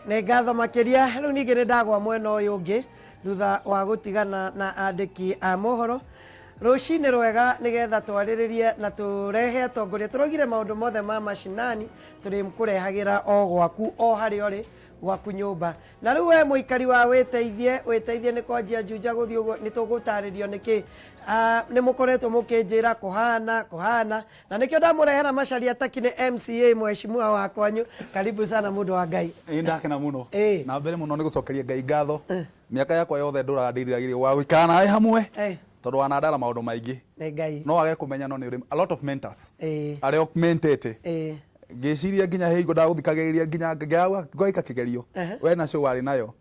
Nĩ ngatho makĩria. Rĩu ningĩ nĩ ndagwa mwena ũyũ ũngĩ thutha wa gũtigana na andĩki a mohoro rũcinĩ rwega, nĩgetha twarĩrĩrie na tũrehe atongoria. Tũraugire maũndũ mothe ma macinani tũrĩkũrehagĩra o gwaku, o harĩa ũrĩ gwaku nyũmba. Na rĩu we mũikari wa wĩteithie, wĩteithie nĩ kwanjia Juja gũthiĩ ũguo, nĩ tũgũtarĩrio nĩkĩ. Nĩ mũkoretwo mũkĩnjĩra kũhana kũhana, na nĩkĩo ndamũrehera Macharia Taki, nĩ MCA mheshimiwa wa kwanyu. Karibu sana, mũndũ wa Ngai. Ĩ, ndakena mũno. Na mbere mũno nĩ gũcokeria Ngai ngatho. Mĩaka yakwa yothe ndũraga ndĩriragĩria wa gũikara nawe hamwe, tondũ wanandara maũndũ maingĩ. Nĩ Ngai. No wage kũmenya, no nĩ ũrĩ a lot of mentors arĩa ũmentete. Ngĩciria nginya hingo ndagũthikagĩrĩria nginya ngĩaga kĩgerio we nacio warĩ nayo,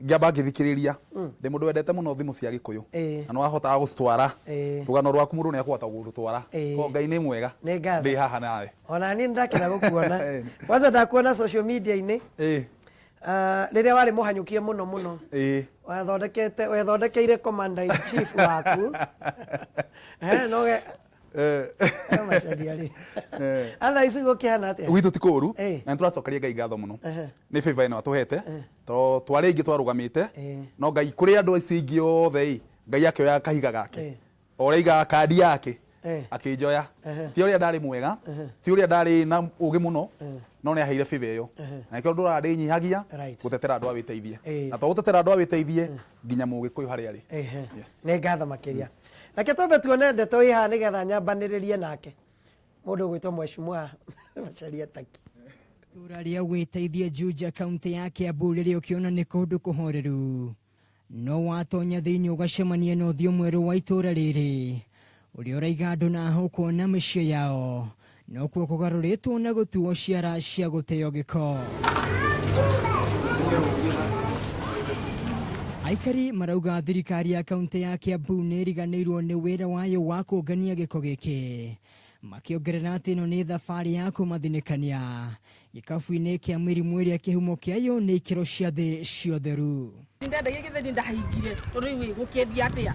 ngĩamba ngĩthikĩrĩria. Ndĩ mũndũ wendete mũno thimũ cia Gĩkũyũ, na nĩ wahotaga gũcitwara rũgano rwaku, mũndũ nĩ akũhota gũrũtwara. Koguo Ngai nĩ mwega. Nĩ ngatho. Ndĩ haha nawe. Ona niĩ nĩndakena gũkuona. Kwanza ndakuona social media-inĩ, rĩrĩa warĩ mũhanyũkie mũno mũno, wathondekete, wethondekeire commander in chief waku. Noge Macharia rĩ, atha ici gũkĩhana atĩa? Gwitũ ti kũru, na nĩ tũracokeria Ngai ngatho mũno nĩ favor ĩno atũhete, tondũ twarĩ aingĩ twarũgamĩte, no Ngai kũrĩ andũ acio aingĩ othe ĩ, Ngai akĩoya kahiga gake, o ũrĩa aigaga kandi yake, akĩnjoya. Ti ũrĩa ndarĩ mwega, ti ũrĩa ndarĩ na ũgĩ mũno, no nĩ aheire favor ĩyo, na nĩkĩo ndũraga ndĩnyihagia gũtetera andũ a wĩteithie, na to gũtetera andũ a wĩteithie, nginya Mũgĩkũyũ harĩa arĩ. Yes. Nĩ ngatho makĩria. Reke twambe tuone ndeto ĩ haha nĩgetha nyambanĩrĩrie nake mũndũ ũgwĩtwo Mheshimiwa Macharia Taki. Itũũra rĩa Wĩteithie Juja, kaunti ya Kiambu, rĩrĩa ũkĩona nĩ kũndũ kũhoreru, no watonya thĩinĩ ũgacemania na ũthiũ mwerũ wa itũũra rĩrĩ, ũrĩa ũraiga andũ na ahũkwo na mĩciĩ yao nokuo kũgarũrĩtwo na gũtuo ciara cia gũteo gĩko. Aikari marauga thirikari ya kaunti ya Kiambu nĩ ĩriganĩirwo nĩ wĩra wayo wa kũngania gĩko gĩkĩ, makĩongerera atĩ ĩno nĩ thabarĩ ya kũmathinĩkania gĩkabu-inĩ kĩa mĩrimũ ĩrĩa kĩhumo kĩayo nĩ ikĩro cia thĩ cia ũtheru. Ndendagia gĩtheri, ndahingire tondũ rĩu ĩ gũkĩendia atĩa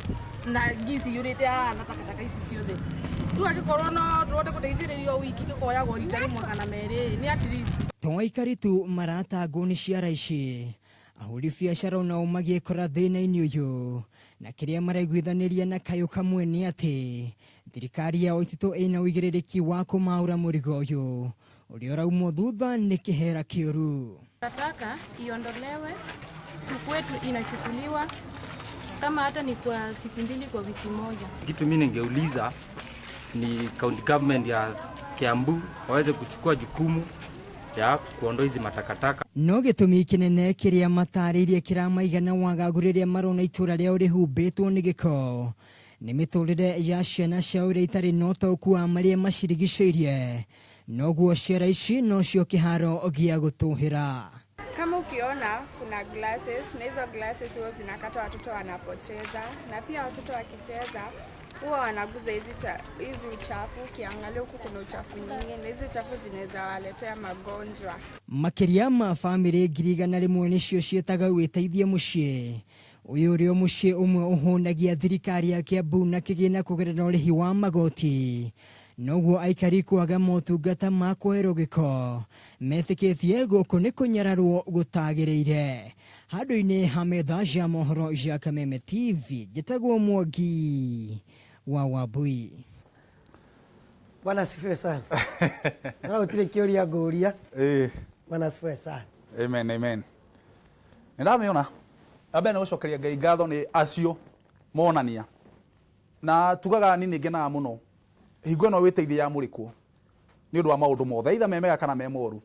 na ngi ciyũrĩte haha na takataka ici ciothe? Rĩu angĩkorwo no tũhote gũteithĩrĩrio, wiki gĩkoyagwo rita rĩmwe kana merĩ, nĩ at least. To aikari tu maratangwo nĩ ciara ici, ahũri biacara onao magĩkora thĩna-inĩ ũyũ, na kĩrĩa maraiguithanĩria na kayũ kamwe nĩ atĩ thirikari ya Waititũ ĩna ũigĩrĩrĩki wa kũmaũra mũrigo ũyũ ũrĩa ũraumwo thutha nĩ kĩhera kĩũru. Takataka iondolewe, tukue inachukuliwa kama hata ni kwa siku 2 kwa wiki moja. Kitu mimi ningeuliza ni county government ya Kiambu waweze kuchukua jukumu ya kuondoa hizi matakataka. No gĩtũmi kĩnene kĩrĩa matarĩirie kĩramaigana wagagu rĩrĩa marona itũra rĩao rĩhumbĩtwo nĩ gĩko nĩ mĩtũrĩre ya ciana ciao iria itarĩ na ũtaũku wa marĩa macirigicĩirie, noguo ciara ici nocio kĩharo gĩa gũtũhĩra. Kama ukiona kuna glasses, na hizo glasses huwa zinakata watoto wanapocheza, na pia watoto wakicheza huwa wanaguza hizi uchafu. Ukiangalia huku kuna uchafu nyingi, na hizi uchafu zinaweza waletea magonjwa. Makĩria ma bamĩrĩ 100,000 nĩcio ciĩtaga wĩteithie mũciĩ ũyũ, ũrĩa mũciĩ ũmwe ũhũnagia thirikari ya Kiambu na kĩgĩna kũgerera ũrĩhi wa magoti, noguo aikari kwaga motungata ma kwoerwo gĩko metĩkĩtie gũkũ nĩ kũnyararwo gũtagĩrĩire. Handũ-inĩ ha metha ya mohoro ya Kameme TV, njĩtagwo Mwangi wa Wambui. Bwana asifiwe sana. Na gũtirĩ kĩũria ngũria. Bwana asifiwe sana. Amen, amen. Nĩ ndamĩona. Ambe nĩ gũcokeria Ngai ngatho nĩ acio monania, na tugaga ni nĩ ngenaga mũno hingo ĩno wĩteithie ya mũrĩkwo nĩ ũndũ wa maũndũ mothe, either me mega kana me moru.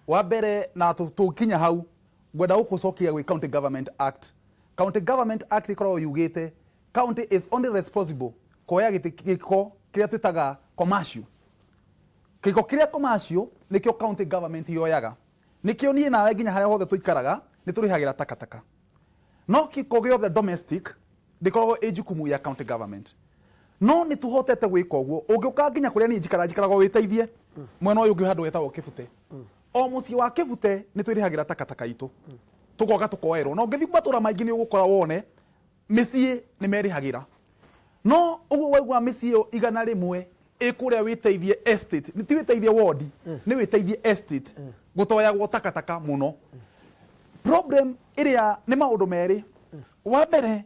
Wa mbere, na tũkinya hau, ngwenda gũkũcokia gwĩ County Government Act. County Government Act ĩkoragwo yugĩte county is only responsible kuoya gĩtĩ gĩko kĩrĩa twĩtaga commercial. Gĩko kĩrĩa commercial nĩkĩo county government yoyaga, nĩkĩo niĩ nawe nginya harĩa hothe tũikaraga nĩ tũrĩhagĩra takataka. No gĩko gĩothe domestic ndĩkoragwo ĩ jukumu ya county government. No nĩ tũhotete gwĩka ũguo. Ũngĩũka nginya kũrĩa niĩ njikaraga, njikaraga wĩteithie mwena ũyũ ũngĩ, handũ hetagwo Kĩbute. O mũciĩ wa Kĩbute nĩ twĩrĩhagĩra takataka itũ, tũgoka tũkoerwo. Na ũngĩthiĩ matũra maingĩ nĩ ũgũkora wone mĩciĩ nĩ merĩhagĩra. No ũguo waigua mĩciĩ ĩyo 100 ĩ kũrĩa wĩteithie estate, nĩ ti wĩteithie ward, nĩ wĩteithie estate, gũtoyagwo takataka mũno. Problem ĩrĩa nĩ maũndũ merĩ. Wa mbere,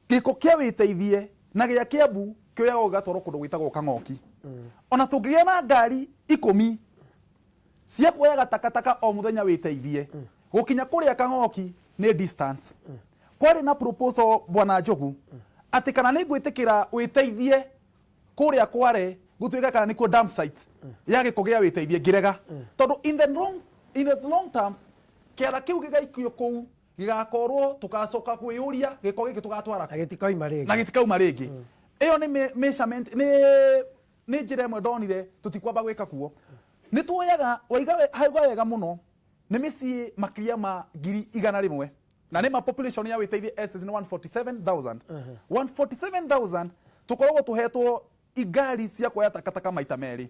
gĩko kĩa Wĩteithie na gĩa Kiambu kĩoyagwo gĩgatwarwo kũndũ gwĩtagwo Kang'oki. Ona tũngĩgĩa na ngari 10 cia kuoyaga takataka o mũthenya Wĩteithie, gũkinya kũrĩa Kang'oki nĩ distance. Kwarĩ na proposal, Bwana Njogu, atĩ kana nĩ ngwĩtĩkĩra Wĩteithie kũrĩa Kware gũtuĩka kana nĩkuo dump site ya gĩko gĩa Wĩteithie, ngĩrega, tondũ in the long terms kĩara kĩu gĩgaikio kũu gĩgakorwo tũgacoka kwĩyũria gĩko gĩkĩ tũgatwara Na gĩtikoima rĩngĩ. Na gĩtikauma rĩngĩ. Ĩyo nĩ measurement, nĩ njĩra ĩmwe ndonire tũtikwamba gwĩka kuo. Nĩ tuoyaga waiga hauga wega mũno, nĩ mĩciĩ makĩria ma 100,000, na nĩ ma population ya Wĩteithie estate nĩ 147,000. 147,000 tũkoragwo tũhetwo igari cia kuoya takataka maita merĩ.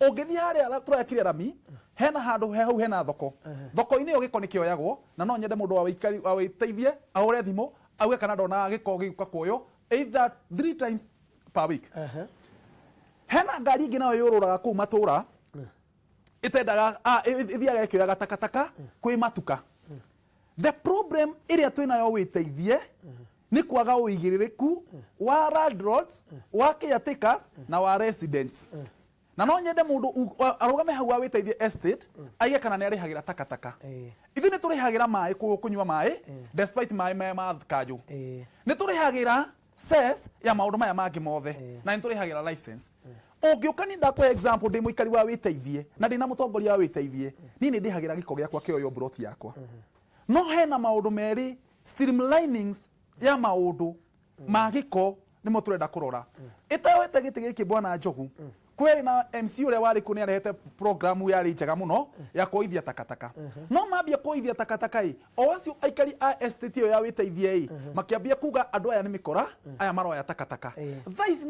Ũngĩthiĩ harĩa tũrekire rami, hena handũ he hau hena thoko, thoko-inĩ ĩyo gĩko nĩ kĩoyagwo, na no nyende mũndũ wa wĩikari wa Wĩteithie ahũre thimũ auge kana ndonaga gĩko gĩgĩũka kuoywo either three times per week. Hena ngari ingĩ nayo yũrũraga kũu matũra ĩtendaga ĩthiaga ĩkĩoyaga takataka kwĩ matuka. The problem ĩrĩa twĩnayo Wĩteithie nĩ kwaga ũigĩrĩrĩku wa landlords, wa caretakers na wa residents, na no nyende mũndũ arũgame hau wa Wĩteithie estate aige kana nĩ arĩhagĩra takataka. Ithuĩ nĩ tũrĩhagĩra maĩ, kũnyua maĩ, despite maĩ maya ma kanjũ. Nĩ tũrĩhagĩra cess ya maũndũ maya mangĩ mothe, na nĩ tũrĩhagĩra license. Ũngĩũka niĩ ndakũhe example, ndĩ mũikari wa Wĩteithie na ndĩ na mũtongoria wa Wĩteithie, niĩ nĩ ndĩhagĩra gĩko gĩakwa kĩoywo mburoti yakwa, no hena maũndũ merĩ, streamlinings ya maũndũ ma gĩko nĩmo tũrenda kũrora. Ĩtaoete gĩtĩ gĩkĩ, Bwana Njogu, kwĩrĩ na MC ũrĩa warĩ kuo nĩ arehete programu yarĩ njega mũno ya kuoithia takataka, no mambia kuoithia takataka ĩ, o acio aikari a estate ĩyo ya Wĩteithie ĩ makĩambia kuga andũ aya nĩ mĩkora, aya maroya takataka. Thaa ici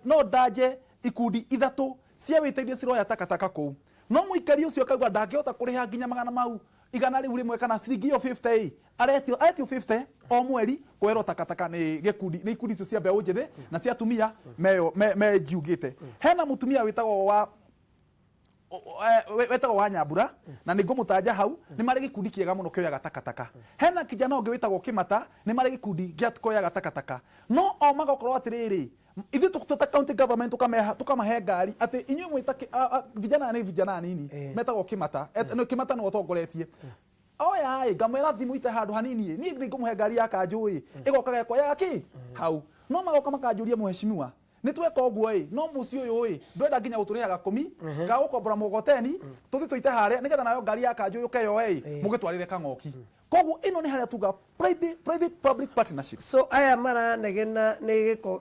no ndanje ikundi ithatũ cia Wĩteithie ciroya takataka kũu, no mũikari ũcio akauga ndangĩhota kũrĩha nginya magana mau igana rĩu rĩmwe kana ciringi ĩyo 50 ĩ aretio 50 o mweri kwerwo takataka nĩ gĩkundi, nĩ ikundi icio cia mbeũ njĩthĩ na cia atumia meyo menjiugĩte. Hena mũtumia wĩtagwo wa wetagwo wa Nyambura, na nĩ ngũmũtanja hau, nĩ marĩ gĩkundi kĩega mũno kĩoyaga takataka. Hena kijana ũngĩ wĩtagwo Kĩmata, nĩ marĩ gĩkundi gĩa kuoyaga takataka, no o magakorwo atĩrĩrĩ, ithuĩ tũta county government tũkamahe ngari atĩ inyuĩ mwĩta vijana, nĩ vijana anini metagwo Kĩmata. No Kĩmata nĩwe ũtongoretie oya ĩ, ngamwĩra thimũ ite handũ hanini ĩ, niĩ nĩ ngũmũhe ngari ya kanjũ ĩ, ĩgoka gekoyaga kĩ hau, no magoka makanjũria, "Mũheshimiwa, nĩ tweka ũguo ĩ, no mũciĩ ũyũ ĩ ndwenda nginya gũtũrĩhaga kũmi ga gũkombora mũgoteni tũthiĩ tũite harĩa nĩgetha nayo ngari ya kanjũ yũke yoe ĩ mũgĩtwarĩre Kang'oki." Koguo ĩno nĩ harĩa tuga private public partnership. So aya maranegena nĩ gĩko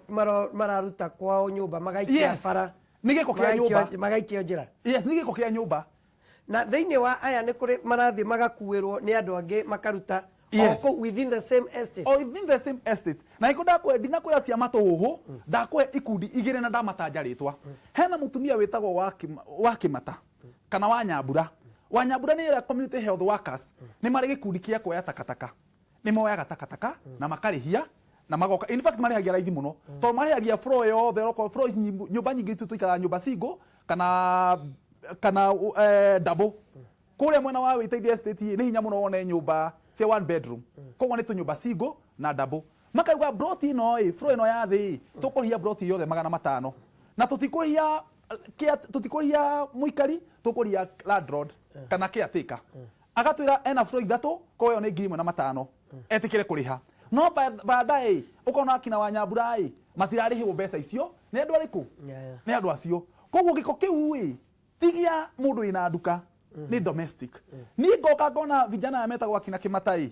mararuta kwao nyũmba magaikia bara. Nĩ gĩko kĩa nyũmba. Magaikio njĩra. Yes, nĩ gĩko kĩa nyũmba. Na thĩinĩ wa aya nĩ kũrĩ marathiĩ magakuĩrwo nĩ andũ angĩ makaruta o kũu within the same estate. O within the same estate. Na iko ndakwe ndinakwĩra cia matũhũhũ, ndakũhe ikundi igĩrĩ na ndamatanja rĩtwa. Hena mũtumia wĩtagwo wa Kĩmata kana wa Nyambura. Wa Nyambura nĩ ĩrĩa community health workers, nĩ marĩ gĩkundi kĩa kuoya takataka, nĩ moyaga takataka na makarĩhia na magoka. In fact marĩhagia raithi mũno tondũ marĩhagia floor yothe. Okorwo floor ici nyũmba nyingĩ ithuĩ tũikaraga nyũmba single kana double kũrĩa mwena wa Wĩteithie estate nĩ hinya mũno wone nyũmba cia one bedroom, koguo nĩ tũnyũmba single na double. Makauga broti ĩno ĩ, floor ĩno ya thĩ ĩ, tũkũrĩhia broti yothe 500 na tũtikũrĩhia tũtikũrĩhia mũikari, tũkũrĩhia landlord kana caretaker. Agatwĩra ena floor ithatũ, koguo ĩyo nĩ 1,500 etĩkĩre kũrĩha, no baadaye ũkona akina wa Nyambura ĩ matirarĩhĩrwo mbeca icio nĩ andũ arĩkũ? Nĩ andũ acio. Koguo gĩko kĩu ĩ ti gĩa mũndũ wĩna nduka, nĩ domestic. Niĩ ngoka ngona vijana aya metagwo akina Kĩmata ĩ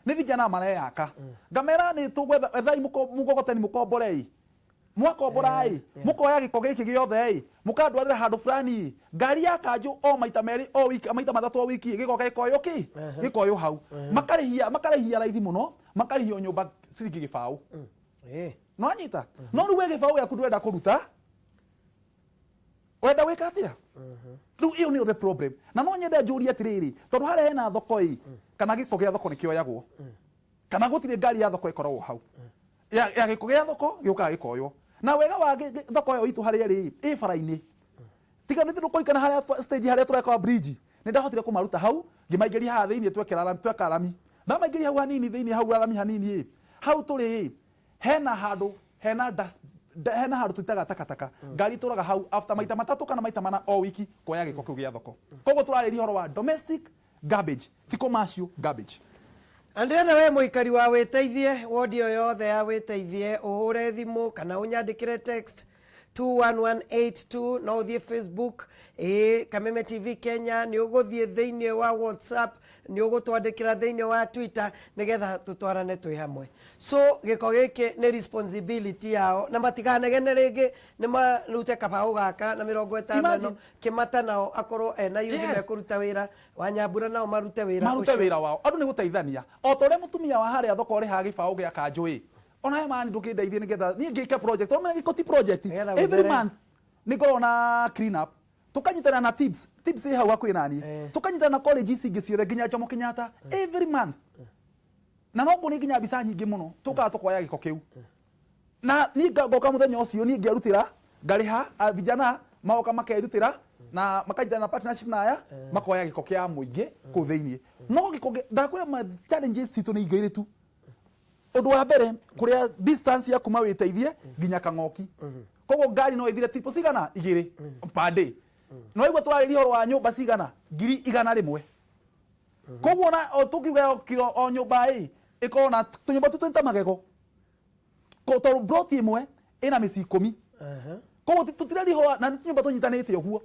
nĩ vijana mareyaka, ngamera nĩ tũgwetha ethai mũgogoteni mũkombore ĩ, mwakombora ĩ mũkoya gĩko gĩkĩ gĩothe ĩ mũkandwarĩra handũ fulani ĩ, ngari ya kanjũ o maita merĩ o wiki, maita matatũ o wiki, gĩgoka gĩkoywo kĩ gĩkoywo hau. Makarĩhia raithi mũno, makarĩhio nyũmba ciringi 20. No anyita, no rĩu we gĩbaũ gĩaku ndũrenda kũruta, ũrenda gwĩka atĩa rĩu? Ĩyo nĩyo the problem. Na no nyende njũrie atĩrĩrĩ, tondũ harĩa hena thoko ĩ, kana gĩko gĩa thoko nĩ kĩoyagwo kana gũtirĩ ngari ya thoko ĩkoragwo hau ya gĩko gĩa thoko gĩũkaga gĩkoywo? Na wega wa thoko ĩyo itũ harĩa ĩrĩ ĩ bara-inĩ, tiga nĩ ndũkũririkana harĩa stage harĩa tũrekawa bridge, nĩ ndahotire kũmaruta hau. Ngĩmaingĩria haha thĩinĩ, twekera tweka rami. Ndamaingĩria hau hanini thĩinĩ, hau rami hanini ĩ hau tũrĩ ĩ, hena handũ hena hena handũ tũitaga takataka. Ngari tũraga hau after maita 3 kana maita 4 o wiki kuoya gĩko kĩu gĩa thoko. Koguo tũrarĩria ũhoro wa domestic garbage, ti commercial garbage. Andĩrenda we mũikari wa Wĩteithie, wodi ĩyo yothe ya Wĩteithie, ũhũre thimũ kana ũnyandĩkĩre text 21182. No ũthiĩ Facebook, ĩ Kameme TV Kenya, nĩ ũgũthiĩ thĩinĩ wa WhatsApp, nĩ ũgũtwandĩkĩra thĩinĩ wa Twitter, nĩgetha tũtwarane twĩ hamwe. So gĩko gĩkĩ nĩ responsibility yao, na matikanegene rĩngĩ nĩ marute kabaũ gaka na 50. Imagine. Kĩmata nao akorwo ena yuthi mekũruta wĩra wa Nyambura, nao marute wĩra marute ũcio. Wĩra wao. Andũ nĩ gũteithania, o ta ũrĩa mũtumia wa harĩa thoko ũrĩhaga gĩbaũ gĩa kanjũ ĩ, ona he mani ndũkĩndeithie nĩgetha niĩ ngĩke project. Tondũ gĩko ti project. Nĩgetha Every gũthere. month nĩ ngoragwo na clean up, tũkanyitana na tips tips ĩ hau hakuhĩ naniĩ, tũkanyitana na college ici ingĩ ciothe nginya Jomo Kenyatta every month, na no nguonie nginya mbica nyingĩ mũno. Tũkaga tũkoya gĩko kĩu, na niĩ ngoka mũthenya ũcio niĩ ngĩarutĩra ngarĩha vijana magoka makerutĩra na makanyitana na partnership na aya makoya gĩko kĩa mũingĩ kũu thĩiniĩ. No gĩko ndakwĩra ma challenges citũ nĩ igĩrĩ tu. Ũndũ wa mbere, kũrĩa distance ya kuma Wĩteithie nginya Kang'oki, koguo ngari no ĩthire tipo cigana 2 per day. No igua tũrarĩria ũhoro wa nyũmba cigana 100,000. Koguo na o tũkiuga o kiro o nyũmba ĩ ĩkorwo na tũnyũmba tũtũ nĩ ta magego. Tondũ plot ĩmwe ĩna mĩciĩ 10. Koguo tũtiraria ũhoro na nĩ tũnyũmba tũnyitanĩte ũguo.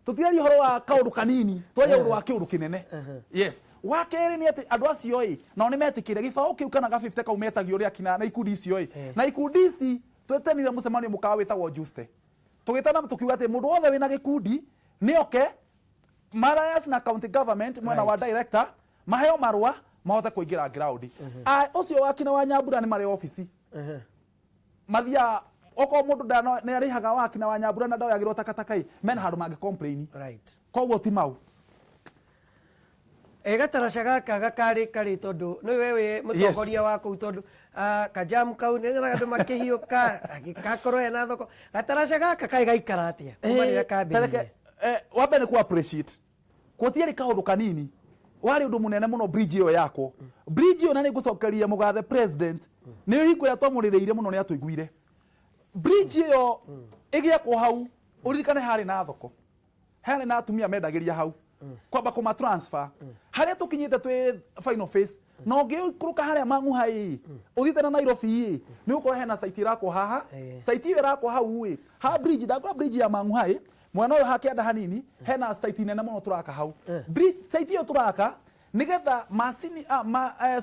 Tũtiraria ũhoro wa kaũndũ kanini, twaria ũndũ wa kĩũndũ kĩnene. Yes, wa kerĩ nĩ atĩ andũ acio ĩ nao nĩ metĩkĩre gĩbaũ kĩu kana ga 50 kau metagio ũrĩa kina na ikundi icio ĩ. Na ikundi ici twetanire mũcemanio mũkawa wĩtagwo Juste, tũgĩtana tũkiuga atĩ mũndũ wothe wĩna gĩkundi nĩ oke Marayas na county government mwena wa director maheo marũa mahote kũingĩra ground. Ah, ũcio wa kina wa Nyambura nĩ marĩ ofici mathiaga okorwo mũndũ nĩ arĩhaga wa kina wa Nyambura na ndoyagĩrwo takataka ĩ, mena handũ mangĩ complain. Koguo ti mau. Ĩ gataraca gaka gakarĩ karĩ tondũ nĩ we wĩ mũtongoria wa kũu, tondũ kajamu kau nĩ nyonaga andũ makĩhiũka gakorwo hena thoko. Gataraca gaka kaĩ gaikara atĩa kuma rĩrĩa kambĩrĩirie? Tareke, wa mbere nĩ ku appreciate gũtiarĩ kaũndũ kanini, warĩ ũndũ mũnene mũno bridge ĩyo yakwo, bridge ĩyo. Na nĩ ngũcokeria mũgathe president nĩ hingo ĩrĩa twamũrĩrĩire mũno nĩ atũiguire. Bridge ĩyo ĩgĩakwo hau, ũririkane harĩ na thoko, harĩ na atumia mendagĩria hau, kwamba kũma transfer harĩa tũkinyĩte twĩ final phase. Na ũngĩikũrũka harĩa Mang'uha ĩ, ũthiĩte na Nairobi ĩ, nĩ ũgũkora hena site ĩrakwo haha. Site ĩyo ĩrakwo hau ĩ, ha bridge ndakora bridge ya Mang'uha ĩ mwena ũyũ hakĩanda hanini, hena site nene mũno tũraka hau. Bridge site ĩyo tũraka nigetha macini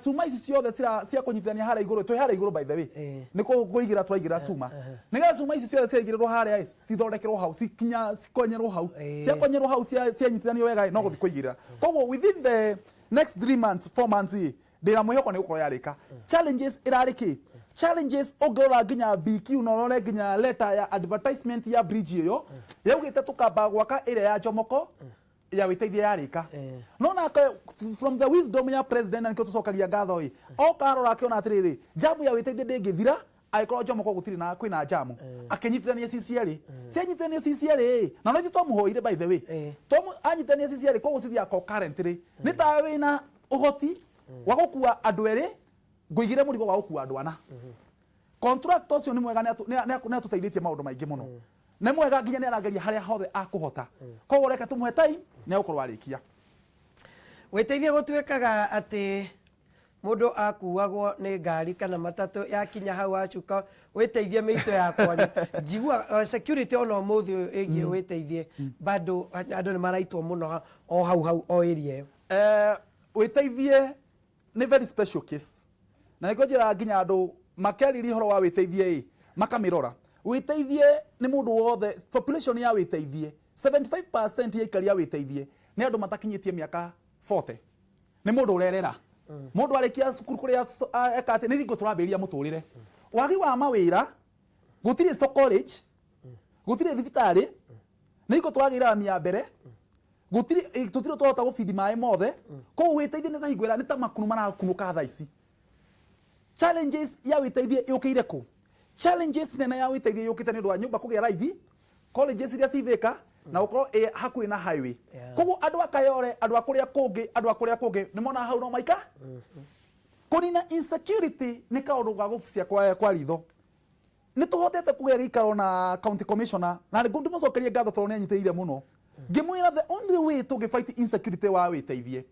cuma ici ciothe cia kũnyitithania harĩa igũrũ, twĩ harĩa igũrũ by the way, nĩ kũigĩra tũraigĩra cuma, nigetha cuma ici ciothe ciraigĩrĩrwo harĩa ĩ, cithondekerwo hau, cikinya cikonyerwo hau. Ciakonyerwo hau, cianyitithanio wega ĩ, no gũthiĩ kũigĩrĩra. Koguo within the next 3 months, 4 months ĩ, ndĩna mwĩhoko nĩ gũkorwo yarĩka. Challenges ĩrarĩ kĩ? Challenges ũngĩrora nginya BQ na ũrore nginya letter ya advertisement ya bridge ĩyo, yaugĩte tũkamba gwaka ĩrĩa ya Jomoko ya Wĩteithia yarĩka. No nake from the wisdom ya president, na nĩkĩo tũcokagia ngatho ĩ, oka arora akĩona atĩrĩrĩ, jamu ya Wĩteithia ndĩngĩthira angĩkorwo Jomoko gũtirĩ na kwĩna jamu. Akĩnyitithania ci cierĩ, cianyitithanio ci cierĩ ĩ, na no ithuĩ twamũhoire by the way. Anyitithania ci cierĩ, koguo cithiaga concurrently. Nĩ tawe wĩna ũhoti wa gũkua andũ erĩ, ngũigĩre mũrigo wa gũkua andũ ana. Contract ũcio nĩ mwega, nĩ atũteithĩtie maũndũ maingĩ mũno. Nĩ mwega, nginya nĩ arageria harĩa hothe akũhota. Koguo reke tũmũhe time, nĩ egũkorwo arĩkia. Wĩteithie gũtuĩkaga atĩ mũndũ akuagwo nĩ ngari kana matatũ yakinya hau acuka Wĩteithie mĩito ya kwanyu. Njigua security ona ũmũthĩ ũyũ ĩgiĩ Wĩteithie bado andũ nĩ maraitwo mũno o hau hau o area ĩyo. Wĩteithie nĩ very special case, na nĩkĩo njĩraga nginya andũ makĩarĩria ũhoro wa Wĩteithie ĩ makamĩrora. Wĩteithie nĩ mũndũ wothe, population ya Wĩteithie, 75% ya aikari a Wĩteithie nĩ andũ matakinyĩtie mĩaka 40. Nĩ mũndũ ũrerera, mũndũ arĩkia cukuru kũrĩa eka atĩ nĩ hingo tũrambĩrĩria mũtũrĩre. Wagi wa mawĩra, gũtirĩ so college, gũtirĩ thibitarĩ, nĩ hingo tũragĩra rami ya mbere, gũtirĩ tũtirĩ twahota gũbindi maĩ mothe. Koguo Wĩteithie nĩ ta hingo ĩrĩa nĩ ta makunu marakunũka thaa ici. Challenges ya Wĩteithie yũkĩire kũ? Challenges nene ya Wĩteithie yũkĩte nĩ ũndũ wa nyũmba kũgĩa raithi, colleges iria ci Thika. Na gũkorwo ĩ hakuhĩ na highway. Yeah. Koguo andũ a Kayore, andũ a kũrĩa kũngĩ, andũ a kũrĩa kũngĩ nĩ monaga hau no maika kũnina insecurity. Nĩ kaũndũ ga gũbucia kwa ritho. Nĩ tũhotete kũgĩa gĩikaro na county commissioner, na nĩ ndĩmũcokerie ngatho tondũ nĩ anyitĩrĩire mũno. Ngĩmwĩra the only way tũngĩ fight insecurity wa wĩteithie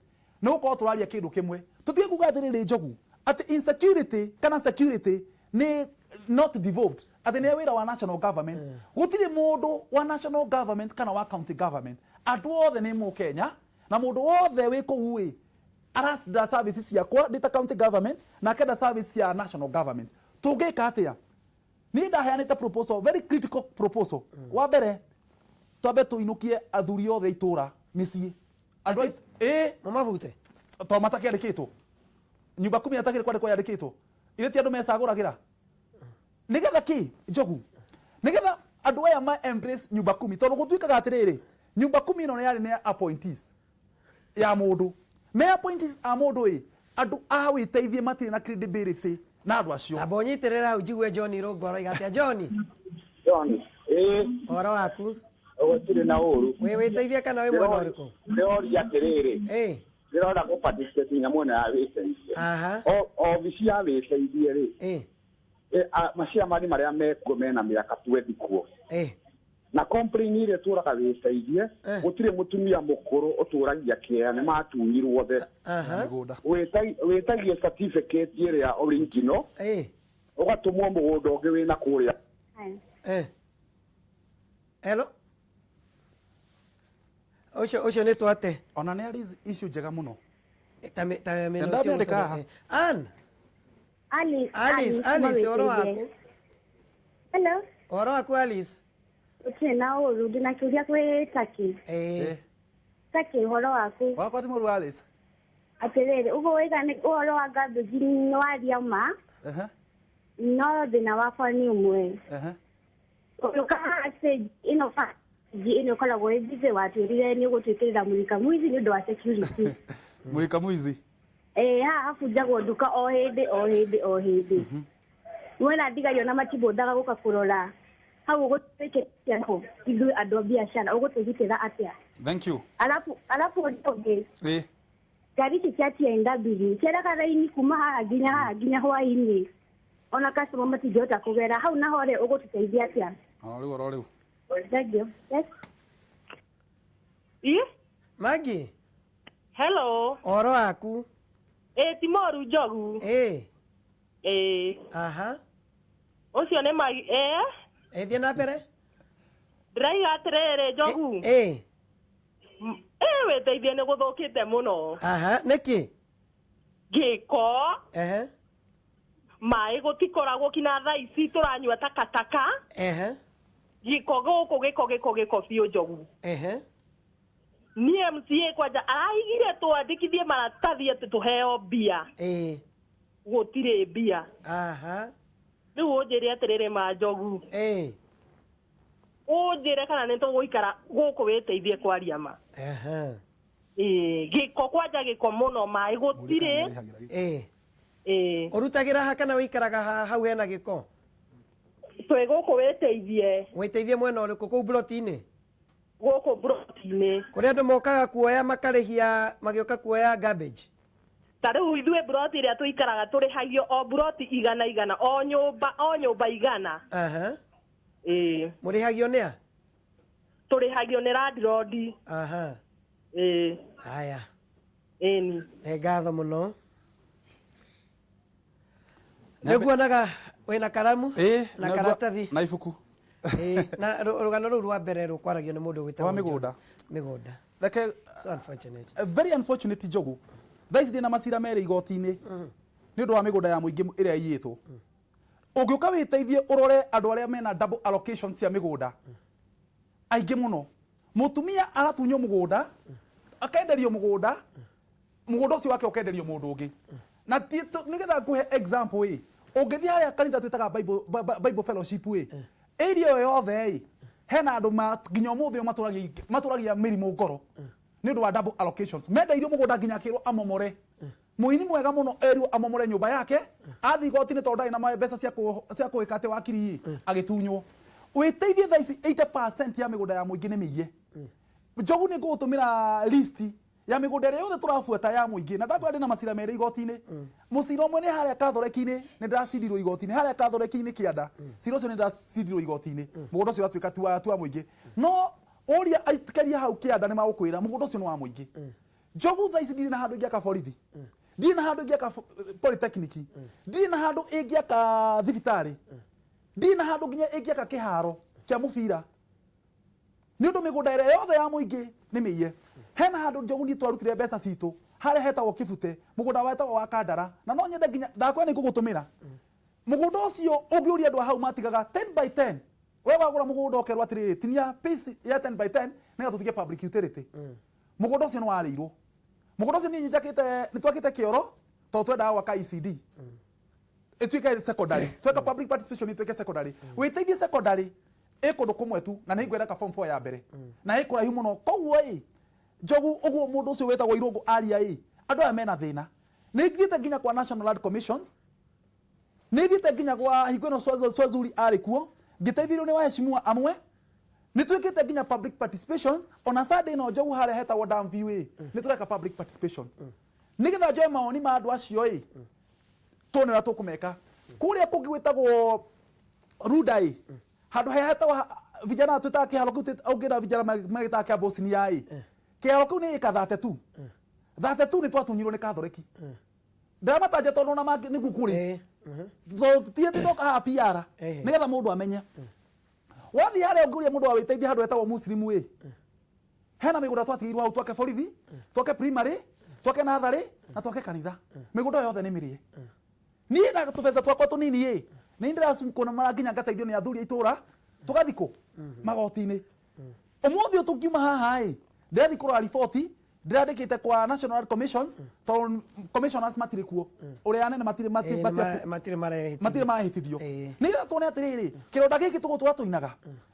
nĩ gũkorwo tũraria kĩndũ kĩmwe. Tũtige kuga atĩrĩrĩ, Njogu, atĩ insecurity kana security nĩ not devolved, atĩ nĩ wĩra wa national government. Gũtirĩ mũndũ wa national government kana wa county government, andũ othe nĩ Mũkenya, na mũndũ wothe wĩ kũu ĩ arenda services ciakwa ndĩ ta county government, na akenda service cia national government. Tũngĩka atĩa? Niĩ ndaheanĩte proposal, very critical proposal. Wa mbere, twambe tũinũkie athuri othe itũra mĩciĩ, andũ ĩ Mũmabute. To matakĩandĩkĩtwo nyumba kumi atakĩrĩ kwandĩkwo yandĩkĩtwo ithe ti andũ mecagũragĩra. Nĩgetha kĩ, Njogu? Nĩgetha andũ aya ma embrace nyumba kumi, tondũ gũtuĩkaga atĩrĩrĩ, nyumba kumi ĩno yarĩ nĩ appointees ya mũndũ, me appointees a mũndũ ĩ andũ a wĩteithie matirĩ na credibility na andũ acio. Amba ũnyitĩrĩre hau njigue John Irũngũ aroiga atĩa. John? John, ĩĩ. Ũhoro waku? Gũtirĩ na ũru. Wĩ wĩteithie kana wĩ mwena ũrĩkũ? Ndĩroria atĩrĩrĩ, ĩ ndĩrona kũ participate na mwena ya wĩteithie. Obici ya wĩteithie rĩ, maciamani marĩa mekuo mena mĩaka 20 kuo, na complain iria tũraga wĩteithie, gũtirĩ mũtumia mũkũrũ ũtũragia kĩea, nĩ matunyirwo the. Wĩtagie certificate ĩrĩa original, ũgatũmwo mũgũnda ũngĩ wĩna kũrĩa. Hello, ũcio nĩ twate. Ona nĩ arĩ issue njega mũno. Ta mĩnũti. Ndamĩandĩka haha. Ann. Alice. Alice, Alice, ũhoro waku? Hello. Ũhoro waku, Alice? Gũtirĩ na ũru, ndĩna kĩũria kwĩ Taki. Taki, ũhoro waku? Wakwa ti mũru, Alice. Atĩrĩrĩ, ũguo waiga nĩ ũhoro wa garbage nĩ waria ma, no thĩna wakwa nĩ ũmwe. Ũgĩũka haha stage ĩno, stage ĩno ĩkoragwo ĩ busy, watwĩrire nĩ ũgũtwĩkĩrĩra mũrika mwizi nĩ ũndũ wa security. Mũrika mwizi. Ĩĩ, haha habunjagwo nduka o hĩndĩ o hĩndĩ o hĩndĩ. Mwena ndigari ona matibũthaga gũka kũrora hau. Ũgũtwĩkĩra ithuĩ andũ a biacara, ũgũtwĩgitĩra atĩa? Thank you. Alafu ũndũ ũngĩ, ngari ici cia T&W ciaraga raini kuma haha nginya haha nginya hwainĩ, ona customer matingĩhota kũgera hau. Naho rĩ, ũgũtũteithia atĩa? O rĩu, oro rĩu. Thank you. Yes. Ĩ? Magi. Hello. Ũhoro waku? Ĩ, ti moru, Njogu. Ĩ. Ĩ. Ũcio nĩ Magi ĩ. Ĩ, thiĩ na mbere. Ndĩraiga atĩrĩrĩ, Njogu. Ĩ. Ĩ, wĩteithie nĩ gũthũkĩte mũno. Nĩkĩ? Gĩko. Maĩ gũtikoragwo kinya thaa ici, tũranyua takataka. Gĩko gũkũ, gĩko gĩko gĩko biũ, Njogu. Niĩ MCA kwanja araigire twandĩkithie maratathi atĩ tũheo mbia. Gũtirĩ mbia. Rĩu ũnjĩre atĩrĩrĩ, ma Njogu, ũnjĩre kana nĩ tũgũikara gũkũ wĩteithie kwaria ma. Ĩĩ, gĩko kwanja, gĩko mũno, maĩ gũtirĩ. Ĩĩ. Ũrutagĩra ha kana wĩikaraga hau hena gĩko? Twĩ gũkũ wĩteithie. Wĩteithie mwena ũrĩkũ, kũu bloti-inĩ? Gũkũ bloti-inĩ. Kũrĩa andũ mokaga kuoya, makarĩhia magĩũka kuoya garbage? Ta rĩu ithuĩ broti ĩrĩa tũikaraga tũrĩhagio o broti igana igana, o nyũmba o nyũmba 100. Ĩĩ. Mũrĩhagio nĩ a? Tũrĩhagio nĩ landlord. Ĩĩ. Haya. Ĩni. Nĩ ngatho mũno. Nĩguonaga wĩna karamu na karatathi na ibuku. Ĩĩ, na rũgano rũu rwa mbere rũkwaragio nĩ mũndũ wĩtagwo Wa mĩgũnda. Mĩgũnda. Reke. So unfortunate. Very unfortunate, Njogu. Thaa ici ndĩna macira merĩ igoti-inĩ nĩ ũndũ wa mĩgũnda ya mũingĩ ĩrĩa ĩiyĩtwo. Ũngĩũka wĩteithie ũrore andũ arĩa mena double allocation cia mĩgũnda aingĩ mũno. Mũtumia aratunywo mũgũnda, akenderio mũgũnda, mũgũnda ũcio wake ũkenderio mũndũ ũngĩ. Na nĩgetha ngũhe example ĩ, ũngĩthiĩ harĩa kanitha twĩtaga Bible Fellowship ĩ, area ĩyo yothe ĩ hena andũ nginya ũmũthĩ ũyũ matũragia mĩrimũ ngoro nĩ ũndũ wa double allocations. Mendeirio mũgũnda nginya akĩrwo amomore. Mũini mwega mũno erirwo amomore nyũmba yake, athiĩ igoti-inĩ tondũ ndarĩ na mbeca cia kũĩka atĩ wakiri ĩ, agĩtunywo. Wĩteithie thaa ici 80% ya mĩgũnda ya mũingĩ nĩ mĩiye. Njogu nĩ ngũgũtũmĩra list ya mĩgũnda ĩrĩa yothe tũrabuata ya mũingĩ na ndakwĩra ndĩna macira merĩ igoti-inĩ. Mũcira ũmwe nĩ harĩa Kathoreki-inĩ, nĩ ndĩracindirwo igoti-inĩ harĩa Kathoreki-inĩ kĩanda. Cira ũcio nĩ ndĩracindirwo igoti-inĩ, mũgũnda ũcio ũratuĩka ti wa mũingĩ. No ũria aikaria hau kĩanda nĩ magũkwĩra mũgũnda ũcio nĩ wa mũingĩ. Njogu thaa ici ndirĩ na handũ ingĩaka borithi, ndirĩ na handũ ingĩaka polytechnic, ndirĩ na handũ ingĩaka thibitarĩ, ndirĩ na handũ nginya ingĩaka kĩharo kĩa mũbira, nĩ ũndũ mĩgũnda ĩrĩa yothe ya mũingĩ nĩ mĩiye. Hena handũ Njogu niĩ twarutire mbeca citũ harĩa hetagwo Kĩbute, mũgũnda wetagwo wa Kandara, na no nyende nginya ndakwĩra nĩ ngũgũtũmĩra mũgũnda ũcio. Ũngĩũria andũ a hau matigaga 10 by 10, we wagũra mũgũnda ũkerwo atĩrĩrĩ, tinia piece ya 10 by 10 nĩgetha tũtige public utility. Mũgũnda ũcio nĩ warĩirwo. Mũgũnda ũcio niĩ njakĩte, nĩ twakĩte kĩoro tondũ twendaga gwaka ECD ĩtuĩke secondary, tweka public participation ĩtuĩke secondary. Wĩteithie secondary ĩ kũndũ kũmwe tu na nĩ ngwenda ka form 4 ya mbere na ĩ kũraihu mũno. Koguo ĩ Njogu, ũguo mũndũ ũcio wĩtagwo Irũngũ aria ĩ andũ aya mena thĩna. Nĩ thiĩte nginya kwa National Land Commissions, nĩ thiĩte nginya gwa hingo ĩno Swazuri arĩ kuo, ngĩteithĩrĩrio nĩ waheshimiwa amwe, nĩ twĩkĩte nginya public participations. Ona Sunday ĩno Njogu harĩa hetagwo Damview ĩ nĩ tũreka public participation nĩgetha njoe mawoni ma andũ acio ĩ tuone ũrĩa tũkũmeka. Kũrĩa kũngĩ gwĩtagwo Runda ĩ handũ harĩa hetagwo vijana twĩtaga kĩharo kĩu, ũngĩra vijana magĩtaga kĩa Bosnia ĩ kĩharo kĩu nĩ ĩka 32 32 nĩ twatunyirwo nĩ Kathoreki. Ndĩramatanja tondũ ona mangĩ nĩguo kũrĩ tondũ ti atĩ ndoka haha PR nĩgetha mũndũ amenye. Wathiĩ harĩa ũngĩũria mũndũ wa wĩteithia handũ hetagwo Muslim ĩ hena mĩgũnda twatigĩirwo hau twake borithi, twake primary, twake natharĩ na twake kanitha. Mĩgũnda ĩyo yothe nĩ mĩrĩe. Niĩ na tũbeca twakwa tũnini ĩ nĩ ndĩracukwo na mara nginya ngateithio nĩ athuri a itũra tũgathiĩ kũ magoti-inĩ. Ũmũthĩ ũyũ tũngiuma haha ĩ ndĩrathiĩ kũrora riboti ndĩrandĩkĩte kwa National Land Commissions tondũ commissioners matirĩ kuo, ũrĩa anene matirĩ matirĩ marehĩtithio. Matirĩ marehĩtithio nĩgetha tuone atĩrĩrĩ kĩronda gĩkĩ tũgũtũra tũinaga.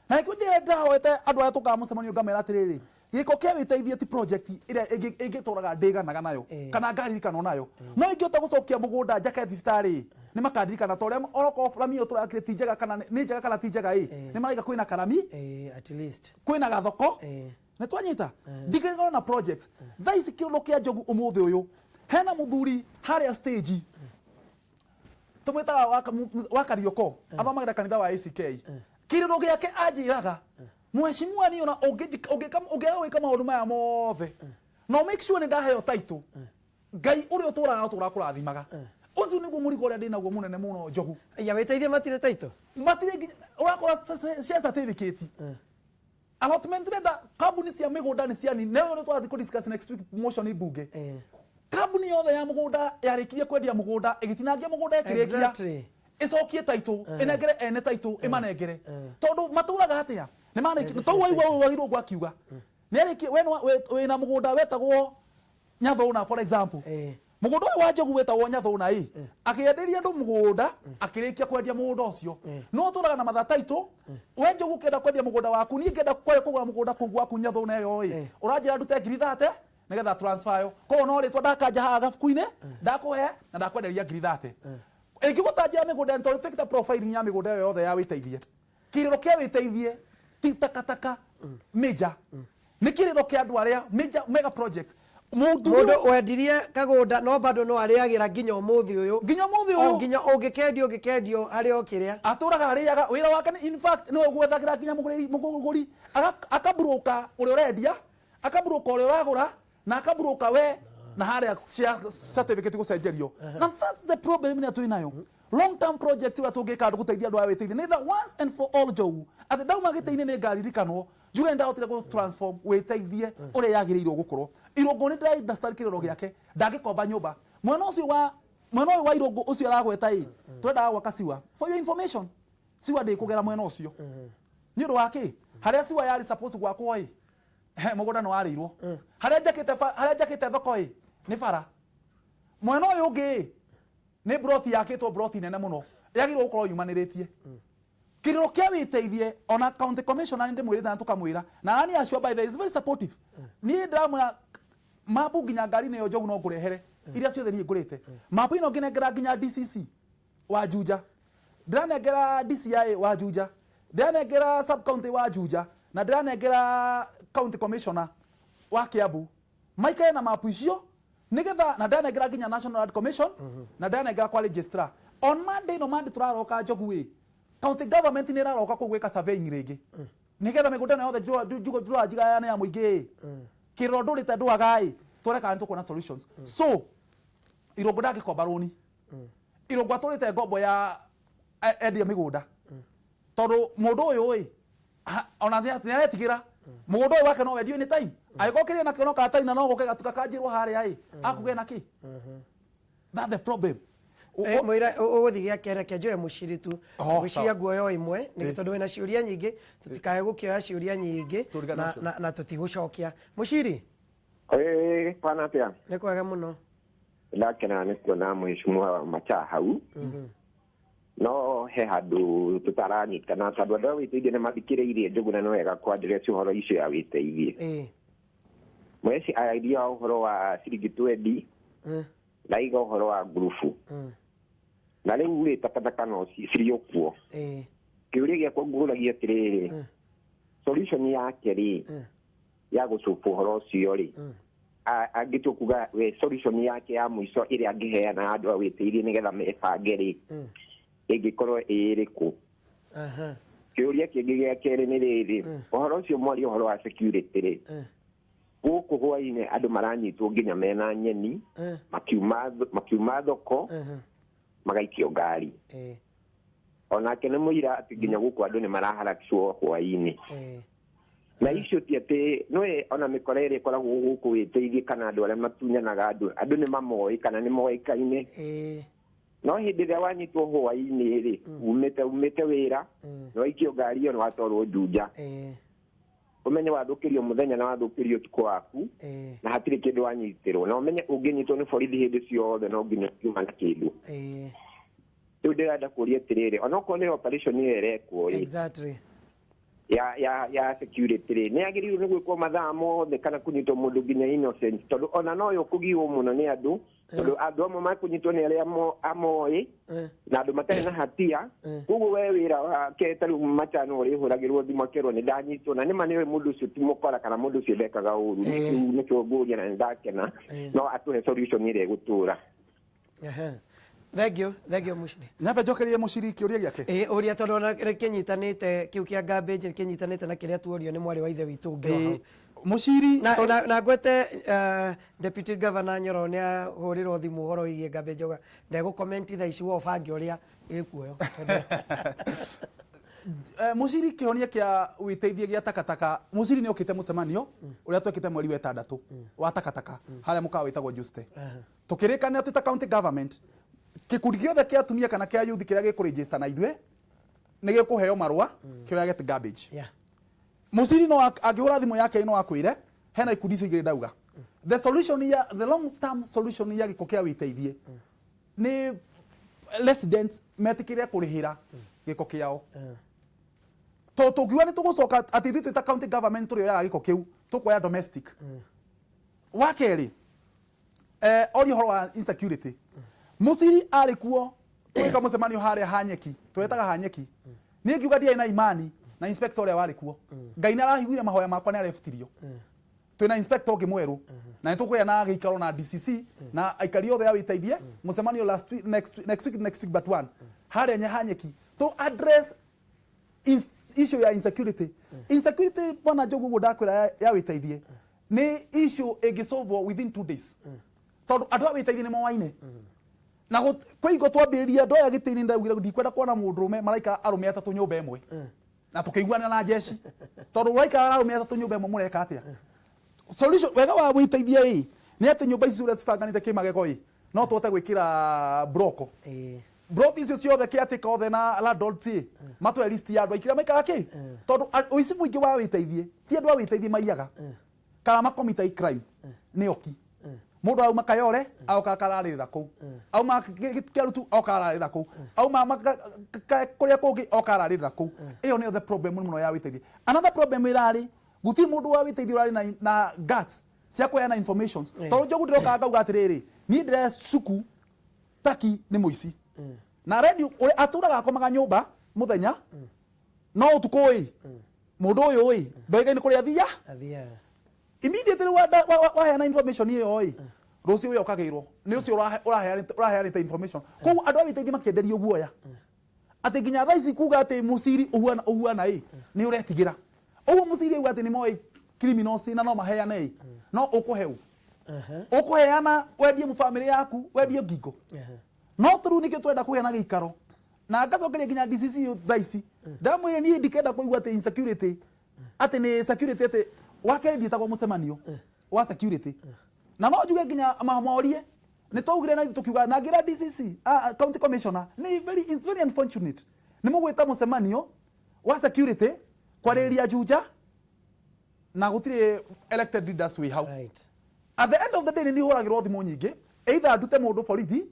Na nĩkĩo ndĩrahoete andũ arĩa tũkaga mũcemanio ngamera atĩrĩrĩ, gĩko kĩa wĩteithie ti project ĩrĩa ĩngĩtũraga ndĩganaga nayo kana ngaririkanwo nayo, no ingĩhota gũcokia mũgũnda njake thibitarĩ nĩ makandirikana ta ũrĩa onokorwo rami ĩyo tũrakire ti njega kana nĩ njega kana ti njega ĩ nĩ maraiga kwĩna karami, at least kwĩna gathoko nĩ twanyita ndingĩrigana na project. Thaa ici kĩrondo kĩa Njogu ũmũthĩ ũyũ hena mũthuri harĩa stage tũmwĩtaga wa Karioko, athomagĩra kanitha wa ACK. Kĩrĩro gĩake anjĩraga, mheshimiwa, niĩ ona ũngĩka gwĩka maũndũ maya mothe no make sure nĩ ndaheo title, Ngai ũrĩa ũtũraga ũtũraga kũrathimaga. Ũcio nĩguo mũrigo ũrĩa ndĩnaguo mũnene mũno, Njogu. Ya wĩteithie matirĩ title. Matirĩ nginya ũrakora share certificate allotment letter kambuni cia mĩgũnda nĩ ciani nĩyo nĩ tũrathiĩ kũ discuss next week motion bunge. Kambuni yothe ya mũgũnda yarĩkirie kwendia mũgũnda ĩgĩtinangia mũgũnda ĩkĩrĩkia ĩcokie title, ĩnengere ene title, ĩmanengere tondũ matũraga atĩa nĩ marĩki tondũ waigua ũyũ wagirwo gwakiuga nĩ arĩkie we wĩna mũgũnda wetagwo Nyathũna, for example, mũgũnda ũyũ wa Njogu wetagwo Nyathũna ĩ akĩenderia andũ mũgũnda, akĩrĩkia kwendia mũgũnda ũcio no ũtũraga na matha title. We Njogu ũkĩenda kwendia mũgũnda waku, niĩ ngĩenda kũgũra mũgũnda kũu gwaku Nyathũna ĩyo ĩ ũranjĩra ndute 30,000 nĩgetha transfer yo, koguo no rĩtwa ndakanja haha gabuku-inĩ ndakũhe na ndakwenderia 30,000. Ĩngĩgũtanjĩra mĩgũnda tondũ twĩkĩte profiling ya mĩgũnda ĩyo yothe ya wĩteithie. Kĩrĩro kĩa wĩteithie ti takataka major, nĩ kĩrĩro kĩa andũ arĩa major mega project. Mũndũ wendirie kagũnda no bado no arĩagĩra nginya ũmũthĩ ũyũ. Nginya ũmũthĩ ũyũ. Nginya ũngĩkendio ũngĩkendio harĩ o kĩrĩa atũraga arĩaga wĩra wake in fact nĩwe gwethagĩra nginya mũgũri, akaburoka ũrĩa ũrendia, akaburoka ũrĩa ũragũra na akaburoka we na harĩa cia certificate gũcenjerio. Na that's the problem ĩrĩa twĩ nayo. Long term project ũrĩa tũngĩka andũ gũteithia andũ aya wĩteithie nĩ that once and for all, Njogu, atĩ ndauma gĩtĩ-inĩ nĩ ngaririkanwo njuge nĩ ndahotire gũ transform wĩteithie ũrĩa yagĩrĩirwo gũkorwo. Irũngũ nĩ ndĩra understand kĩrĩro gĩake, ndangĩkomba nyũmba mwena ũcio wa mwena ũyũ wa Irũngũ ũcio aragweta ĩ twendaga gwaka siwa. For your information, siwa ndĩkũgera mwena ũcio nĩ ũndũ wa kĩ harĩa siwa yarĩ suppose gwakwo ĩ mũgũnda nĩ warĩirwo harĩa njakĩte harĩa njakĩte thoko ĩ nĩ bara. Mwena ũyũ ũngĩ ĩ nĩ broti yakĩtwo, broti nene mũno yagĩrĩirwo gũkorwo yumanĩrĩtie. Kĩrĩro kĩa wĩteithie ona county commissioner nĩ ndĩmwĩrĩte na tũkamwĩra na nani acio by the way is very supportive. Niĩ ndĩramwĩra mapu nginya ngari-inĩ ĩyo Njogu no ngũrehere iria ciothe niĩ ngũrĩte mapu ĩno ngĩnengera nginya DCC wa Juja, ndĩranengera DCI wa Juja, ndĩranengera sub county wa Juja na ndĩranengera county commissioner wa Kiambu maikae na mapu icio nigetha na ndanengera nginya National Land Commission na ndanengera kwa registrar on Monday no Monday turaroka Njogu ĩ county government nĩ ĩraroka kũu gwĩka surveying rĩngĩ nigetha mĩgũnda ĩno yothe njigayane ya mũingĩ ĩ kĩrĩro ndũrĩte ndwaga ĩ tuone kana nĩtũkuona solutions. So Irũngũ ndangĩkomba rũni, Irũngũ atũrĩte ngombo ya endia mĩgũnda tondũ mũndũ ũyũ ĩ ona nĩaretigĩra mũgũnda ũyũ wake no wendio any time angĩkorwo kĩrĩa nakĩo no karatathi no gũke gatuka kanjĩrwo harĩa ĩ akugĩa nakĩ. That's the problem. Mũira ũgũthiĩ gĩa kerĩ reke njoe mũciri tu ngwĩciria nguoya o ĩmwe nĩ tondũ wĩna ciũria nyingĩ tũtikae gũkĩoya ciũria nyingĩ na tũtigũcokia. Mũciri kwana atĩa? Nĩ kwega mũno. Ndakena nĩ kuona mheshimiwa Macha hau. No he handũ tũtaranyitana tondũ andũ a wĩteithie nĩ mathikĩrĩirie Njũgũna nĩ wega kwandireci ũhoro icio ya wĩteithie. Mweci airia ũhoro wa ciringi 20 ndaiga ũhoro wa ngurubu na rĩu rĩ takataka no cirĩ o kuo. Kĩũria gĩakwa ngũragia atĩrĩrĩ, solution yake rĩ ya gũcuba ũhoro ũcio rĩ angĩtua kuga we solution yake ya mũico ĩrĩa angĩheana andũ a wĩteithie nĩgetha mebange rĩ ĩngĩkorwo ĩrĩkũ? Kĩũria kĩngĩ gĩa kerĩ nĩ rĩrĩ, ũhoro ũcio mwaria ũhoro wa security rĩ, gũkũ hwainĩ andũ maranyitwo nginya mena nyeni makiuma thoko magaikio ngari. Onake nĩ mũira atĩ nginya gũkũ andũ nĩ maraharakicwo hwainĩ. Na icio ti atĩ nĩwe ona mĩkora ĩrĩa ĩkoragwo gũkũ wĩteithie kana andũ arĩa matunyanaga andũ andũ nĩ mamoĩ kana nĩ moĩkaine. No hĩndĩ ĩrĩa wanyitwo hwainĩ rĩ umĩte wĩra nĩ waikio ngari ĩyo nĩ watwarwo Juja, ũmenye wathũkĩrio mũthenya na wathũkĩrio ũtukũ waku na hatirĩ kĩndũ wanyitĩrwo, na ũmenye ũngĩnyitwo nĩ borithi hĩndĩ ciothe no nginya ũkiuma na kĩndũ. Rĩu ndĩrenda kũria atĩrĩrĩ, onokorwo nĩ operation ĩyo ĩrekwo rĩ exactly ya security rĩ nĩ yagĩrĩirwo nĩ gwĩkwo mathaa mothe kana kũnyitwo mũndũ nginya innocent, tondũ ona no yo kũgiwo mũno nĩ andũ tondũ andũ amwe makũnyitwo nĩ arĩa amoĩ na andũ matarĩ na hatia. Koguo we wĩra wake ta rĩu Macha no ũrĩhũragĩrwo thimũ akerwo nĩ ndanyitwo na nĩma nĩwe mũndũ ũcio ti mũkora kana mũndũ ũcio ndekaga ũru. Kĩu nĩkĩo ngũria na nĩndakena no atũhe solution ĩrĩa ĩgũtũra. Thank you, thank you Mũciri. Nyambe njokerie Mũciri kĩũria gĩake. Ũria tondũ ona kĩnyitanĩte kĩu kĩa garbage kĩnyitanĩte na kĩrĩa tuorio nĩ mwarĩ wa ithe witũ ũngĩ o hau. Mũciri na ngwete Deputy Governor Nyoro nĩ ahũrĩrwo thimũ ũhoro wĩgiĩ garbage auga ndegũ-comment thaa ici we ũbange ũrĩa ĩkuoyo. Mũciri kĩhonia kĩa wĩteithie gĩa takataka, Mũciri nĩ okĩte mũcemanio ũrĩa twekĩte mweri wa ĩtandatũ wa takataka harĩa mũkawa wĩtagwo Juste. Tũkĩrĩkanĩra twĩ ta county government gĩkundi gĩothe kĩa atumia kana kĩa youth kĩrĩa gĩkũregister na ithuĩ nĩ gĩkũheo marũa kĩoya get garbage. Mũciri no angĩhũra thimũ yake no akwĩre hena ikundi icio igĩrĩ ndauga. The solution ya the long term solution ya gĩko kĩa wĩteithie nĩ residents metĩkĩre kũrĩhĩra gĩko kĩao. To tũngiuga nĩ tũgũcoka atĩ ithuĩ twĩ ta county government tũrĩoyaga gĩko kĩu tũkuoya domestic. Wa kerĩ oria ũhoro wa insecurity. Mũciri arĩ kuo twĩka mũcemanio harĩa Hanyeki twetaga Hanyeki niĩ ngiuga ndiarĩ na imani na inspector ũrĩa warĩ kuo. Ngai nĩ arahiguire mahoya makwa nĩ arebutirio. Twĩna inspector ũngĩ mwerũ na nĩ tũkũgĩa na gĩikaro na DCC na aikari othe a wĩteithie mũcemanio last week, next week but one harĩa Hanyeki to address issue ya insecurity. Insecurity bwana Njogu ũguo ndakwĩra ya wĩteithie nĩ issue ĩngĩsolvwo within 2 days tondũ andũ a wĩteithie nĩ moaine na kwĩ hingo twambĩrĩria ndoya gĩtĩ-inĩ ndaugire ndikwenda kuona mũndũrũme maraikara arũme atatũ nyũmba ĩmwe na tũkĩiguana na jeshi tondũ ũraikara arũme atatũ nyũmba ĩmwe mũreka atĩa? Solution wega wa wĩteithie ĩ nĩ atĩ nyũmba ici ũrĩa cibanganĩte kĩmagego ĩ no tũhote gwĩkĩra broko broko icio ciothe kĩatĩka othe na landlords ĩ matwe list ya andũ aikĩrĩa maikara kĩ tondũ ũici mũingĩ wa wĩteithie ti andũ a wĩteithie maiyaga kana makomita crime nĩ oki. Mũndũ auma Kayore aoka akararĩrĩra kũu, auma Kĩarutu oka ararĩrĩra kũu, auma kũrĩa kũngĩ oka ararĩrĩra kũu. Ĩyo nĩyo the problem mũno ya wĩteithie. Another problem ĩrarĩ gũtirĩ mũndũ wa wĩteithie ũrarĩ na guts cia kũheana informations tondũ Njogu ndĩrokaga ngauga atĩrĩrĩ niĩ ndĩrecuku Taki nĩ mũici na redio ũrĩa atũraga akomaga nyũmba mũthenya no ũtukũ ĩ Mũndũ ũyũ ĩ ndoĩkaine kũrĩa athia. Athiaga. Immediately waheana information ĩyo ĩ, rũciũ ũyũ ũkagĩrwo nĩ ũcio ũraheanĩte information. Koguo andũ a wĩteithie makĩenderio guoya atĩ nginya thaa ici kuga atĩ mũciri ũhuana ũhuana ĩ nĩ ũretigĩra. Ũguo mũciri auga atĩ nĩ moĩ criminals na no maheane ĩ, no ũkũhe ũ? Ũkũheana wendie bamĩrĩ yaku, wendie ngingo. No tũrĩu nĩkĩo twenda kũgĩa na gĩikaro. Na ngacokeria nginya DCC thaa ici. Ndamwĩre niĩ ndikenda kũigua atĩ insecurity, atĩ nĩ security, atĩ wa kerĩ ndiĩtagwo mũcemanio wa security. Na no njuge nginya mamorie nĩ twaugire na ithuĩ tũkiuga na ngĩra DCC, county commissioner, nĩ very, it's very unfortunate nĩ mũgwĩta mũcemanio wa security kwarĩrĩria Juja na gũtirĩ elected leaders wĩ hau. At the end of the day nĩ hũragĩrwo thimũ nyingĩ, either ndute mũndũ borithi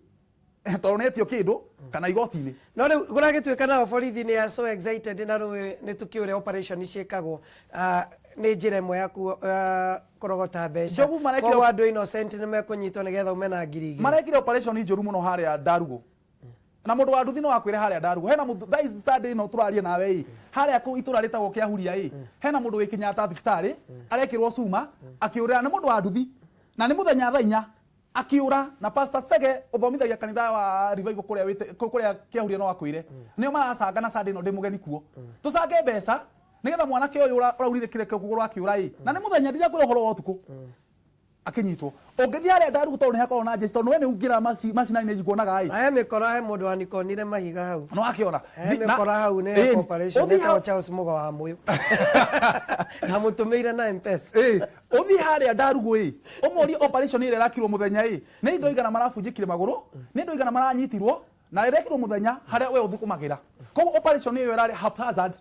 tondũ nĩ etio kĩndũ kana igoti-inĩ. No rĩu kũragĩtuĩka nao borithi nĩ are so excited na rĩu nĩ tũkĩũĩ ũrĩa operation ciĩkagwo, nĩ njĩra ĩmwe ya kũrogota mbeca. Njogu marekire Koguo andũ innocent nĩ mekũnyitwo nĩgetha ume na 2000. Marekire operation njũru mũno harĩa Ndarugo. Na mũndũ wa nduthi no akwĩre harĩa Ndarugo hena mũndũ thaa ici Sunday ĩno tũraria nawe ĩ, harĩa kũu itũra rĩtagwo Kĩahuria ĩ, hena mũndũ wĩ Kenyatta thibitarĩ arekĩrwo cuma akĩũrĩra, nĩ mũndũ wa nduthi na nĩ mũthenya thaa 4 akĩũra. Na Pastor Sege ũthomithagia kanitha wa Revival kũrĩa wĩte kũrĩa Kĩahuria no akwĩre nĩo maracanga na Sunday ĩno ndĩ mũgeni kuo tũcange mbeca nĩgetha mwanake ũyũ ũraurire kĩrĩa kũgũrũ akĩũra ĩ, na nĩ mũthenya, ndirakwĩra ũhoro wa ũtukũ akinyitwo. Ũngĩthiĩ harĩa Ndarugu tondũ nĩ hakoragwo na njeci, tondũ we nĩ ũngĩra macinani nguonaga ĩ. He mĩkora, he mũndũ wanikonire mahiga hau. No akĩona. He mĩkora hau nĩ operation ũthiĩ ĩtagwo Charles Mũgo wa Mũyũ. Ndamũtũmĩire na M-Pesa. Ĩ, ũthiĩ harĩa Ndarugu ĩ, ũmorie operation ĩrĩa ĩrakirwo mũthenya ĩ, nĩ indo igana marabunjĩkire magũrũ, nĩ indo igana maranyitirwo, na ĩrekirwo mũthenya harĩa we ũthũkũmagĩra. Koguo operation ĩyo ĩrarĩ haphazard.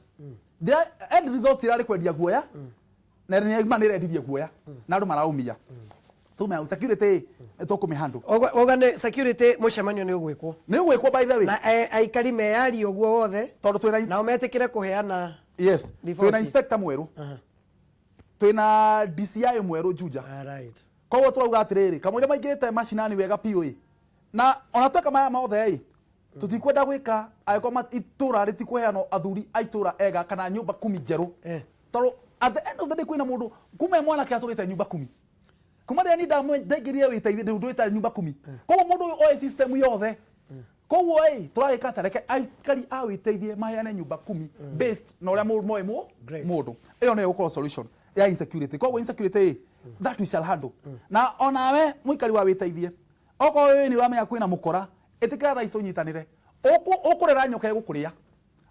End result ĩrarĩ kwendia guoya, na nĩ ma nĩ ĩrendirie guoya na andũ maraumia. Tume hau security nĩ tũkũmĩhandle. Ũga nĩ security mũcemanio nĩ ũgwĩkwo. Nĩ ũgwĩkwo, by the way. Na aikari meyarie ũguo wothe. Tondũ twĩna Nao metĩkĩre kũheana Yes, riboti. Twĩna inspector mwerũ. Twĩna DCI mwerũ Juja. Koguo tũrauga atĩrĩrĩ, kamũira maingĩrĩte macinani wega biũ ĩ, na ona tweka maya mothe ĩ, tũtikwenda gwĩka angĩkorwo itũra rĩtikũheanwo athuri a itũra ega kana nyũmba kumi njerũ. Tondũ at the end of the day kwĩna mũndũ kuma e mwanake atũrĩte nyũmba kumi. Kuma rĩrĩa niĩ ndaingĩrire wĩteithie ndũrĩte nyũmba kumi. Koguo mũndũ ũyũ oĩ system yothe. Koguo ĩ tũragĩka atĩa? Reke aikari a wĩteithie maheane nyũmba kumi based na ũrĩa moĩ mũndũ. Ĩyo nĩyo ĩgũkorwo solution ya insecurity. Koguo insecurity ĩ, that we shall handle. Na onawe mũikari wa wĩteithie, okorwo wewe nĩ ũramenya kwĩna mũkora, ĩtĩkĩra thaa ici ũnyitanĩre. Ũkũrera nyoka ĩgũkũrĩa.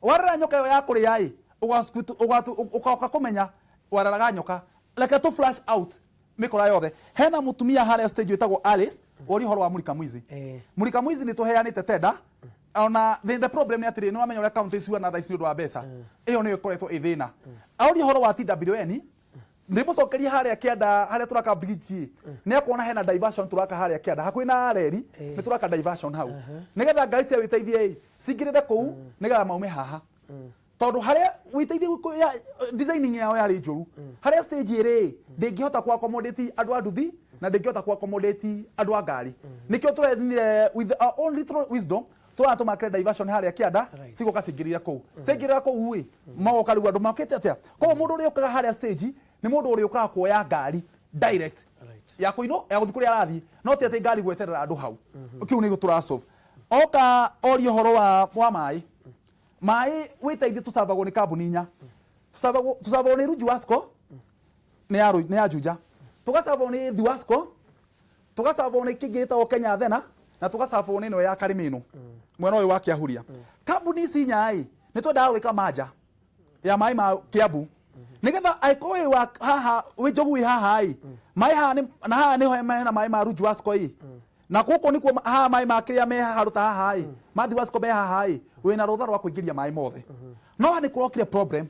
Warera nyoka ĩyo ya kũrĩa ĩ, ũgoka kũmenya wareraga nyoka. Reke tũ flash out mĩkora yothe. Hena mũtumia harĩa stage wĩtagwo Alice, woria ũhoro wa Mulika Mwizi. Mulika Mwizi nĩ tũheanĩte tenda. Ona the problem nĩ atĩrĩ, nĩ wamenya ũrĩa county ciuana thaa ici nĩ ũndũ wa mbeca. Ĩyo nĩyo ĩkoretwo ĩ thĩna. Aũria ũhoro wa TWN, ndĩmũcokerie harĩa kĩanda harĩa tũraka bridge ĩ, nĩ akuona hena diversion tũraka harĩa kĩanda hakuhĩ na reri, nĩ tũraka diversion hau nĩgetha ngari cia wĩteithie ĩ cingĩrĩre kũu nĩgetha maume haha, tondũ harĩa wĩteithie designing yao yarĩ njũru. Harĩa stage ĩrĩ ndĩngĩhota ku accommodate andũ a nduthi na ndĩngĩhota ku accommodate andũ a ngari. Nĩkĩo tũrethire with our own little wisdom tũratũmakĩre diversion harĩa kĩanda, cigoka cingĩrĩre kũu, ciaingĩrĩra kũu ĩ magoka rĩu andũ mokĩte atĩa. Koguo mũndũ ũrĩa ũkaga harĩa stage nĩ mũndũ ũrĩa ũkaga kuoya ngari direct ya kũinũ ya gũthiĩ kũrĩa arathiĩ, no ti atĩ ngari gweterera andũ hau. Kĩu nĩguo tũrasolve. Oka oria ũhoro wa maĩ. Maĩ wĩteithie tũcabagwo nĩ kambuni inya. Tũcabagwo nĩ Runju Wasco, nĩ ya Juja, tũgacabwo nĩ Thiwasco, tũgacabwo nĩ kĩngĩ gĩtagwo Kenya Thena, na tũgacabwo nĩ ĩno ya Karimĩno mwena ũyũ wa Kĩahuria. Kambuni ici inya ĩ nĩ twendaga gwĩka manja ya maĩ ma Kiambu nĩgetha angĩkorwo wĩ wa haha wĩ Njogu wĩ haha ĩ, maĩ haha na haha nĩho hena maĩ ma Runju Wasco ĩ, na gũkũ nĩkuo haha maĩ ma kĩrĩa me haha ta haha ĩ ma Thiwasco me haha ĩ, wĩna rũtha rwa kũingĩria maĩ mothe. No haha nĩ kũrokire problem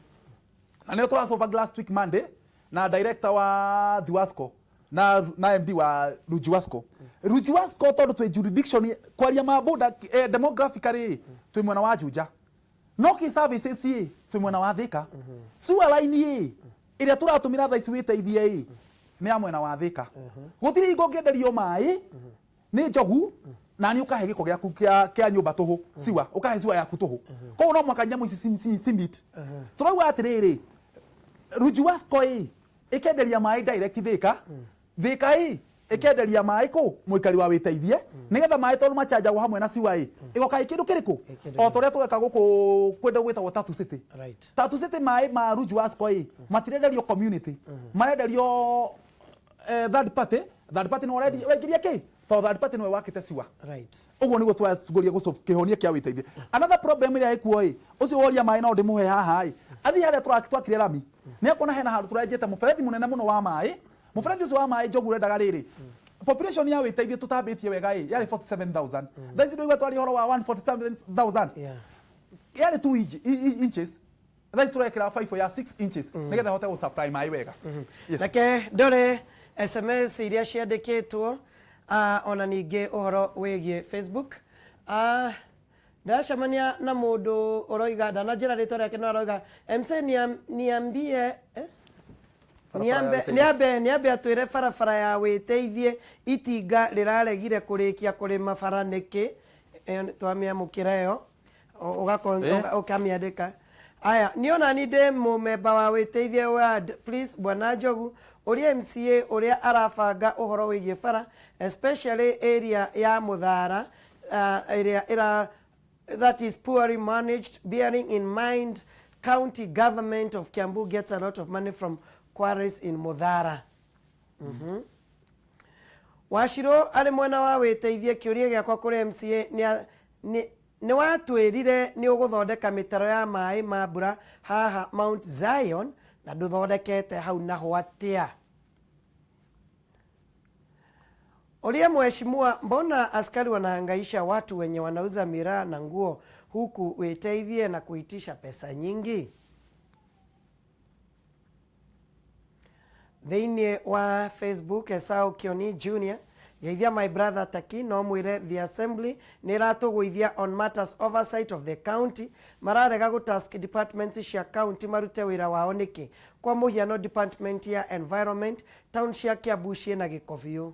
na nĩyo tũrasolve last week Monday na director wa Thiwasco na MD wa Runju Wasco. Runju Wasco tondũ twĩ jurisdiction kwaria ma border, demographically twĩ mwena wa Juja, no kĩ services ĩ twĩ mwena wa Thika. Sewer line ĩ ĩrĩa tũratũmĩra thaa ici wĩteithie ĩ nĩ ya mwena wa Thika. Gũtirĩ hingo ũngĩenderio maĩ nĩ Njogu na nĩ ũkahe gĩko gĩaku kĩa nyũmba tũhũ, siwa ũkahe siwa yaku tũhũ. Koguo no mũhaka nyamũ ici simit. Tũrauga atĩrĩrĩ, Rujuasco ĩ ĩkenderia maĩ direct Thika. Thika ĩ ĩkenderia maĩ kũ mũikari wa wĩteithie nĩgetha maĩ tondũ machanjagwo hamwe na siwa ĩ ĩgoka ĩ kĩndũ kĩrĩkũ o ta ũrĩa tũreka gũkũ kwenda gwĩtagwo Tatu City. Tatu City maĩ ma Rujuasco ĩ matirenderio community, marenderio third party. Third party no already waingĩria kĩ tondũ third party nĩwe wakĩte siwa. Ũguo nĩguo twaguria kĩhonia kĩa wĩteithie. Another problem ĩrĩa ĩkuo ĩ ũcio woria maĩ no ndĩmũhe haha ĩ athiĩ harĩa twakire rami nĩ akuona hena handũ tũrenjete mũberethi mũnene mũno wa maĩ. Mũberethi ũcio wa maĩ Njogu ũrendaga rĩrĩ population ya wĩteithie tũtambĩtie wega ĩ yarĩ 47,000. Thaa ici ndũigua twaria ũhoro wa 147,000. Yarĩ 2 inches. Thaa ici tũrekĩra 5 ya 6 inches nĩgetha hote gũ supply maĩ wega. Reke ndore SMS iria ciandĩkĩtwo ona ningĩ ũhoro wĩgiĩ Facebook. Ndĩracemania na mũndũ ũroiga ndananjĩra rĩtwa rĩake no aroiga MC niambie niambe atwĩre barabara ya wĩteithie itinga rĩraregire kũrĩkia kũrĩma bara nĩkĩ. Twamĩamũkĩra ĩyo ũkamĩandĩka. Aya niona ni ndĩ mũmemba wa wĩteithie ward, please bwana Njogu ũrĩa MCA ũrĩa arabanga ũhoro wĩgiĩ bara especially area ya Muthara area ira that is poorly managed, bearing in mind county government of Kiambu gets a lot of money from quarries in Muthara. Wachiro arĩ mwena wa wĩteithie kĩũria gĩakwa kũrĩ MCA nĩ watwĩrire nĩ ũgũthondeka mĩtaro ya maĩ ma mbura haha Mount Zion na ndũthondekete hau naho atĩa. Oria mheshimiwa, mbona askari wanahangaisha watu wenye wanauza miraa na nguo huku wĩteithie na kuitisha pesa nyingi? Thĩinĩ wa Facebook Esau Kioni Junior geithia my brother Taki no mwire the assembly nĩ ĩratũgũithia on matters oversight of the county mararega gũ task departments cia county marute wĩra wao nĩkĩ. Kwa mũhiano department ya environment town cia Kiambu ciĩna gĩko biũ.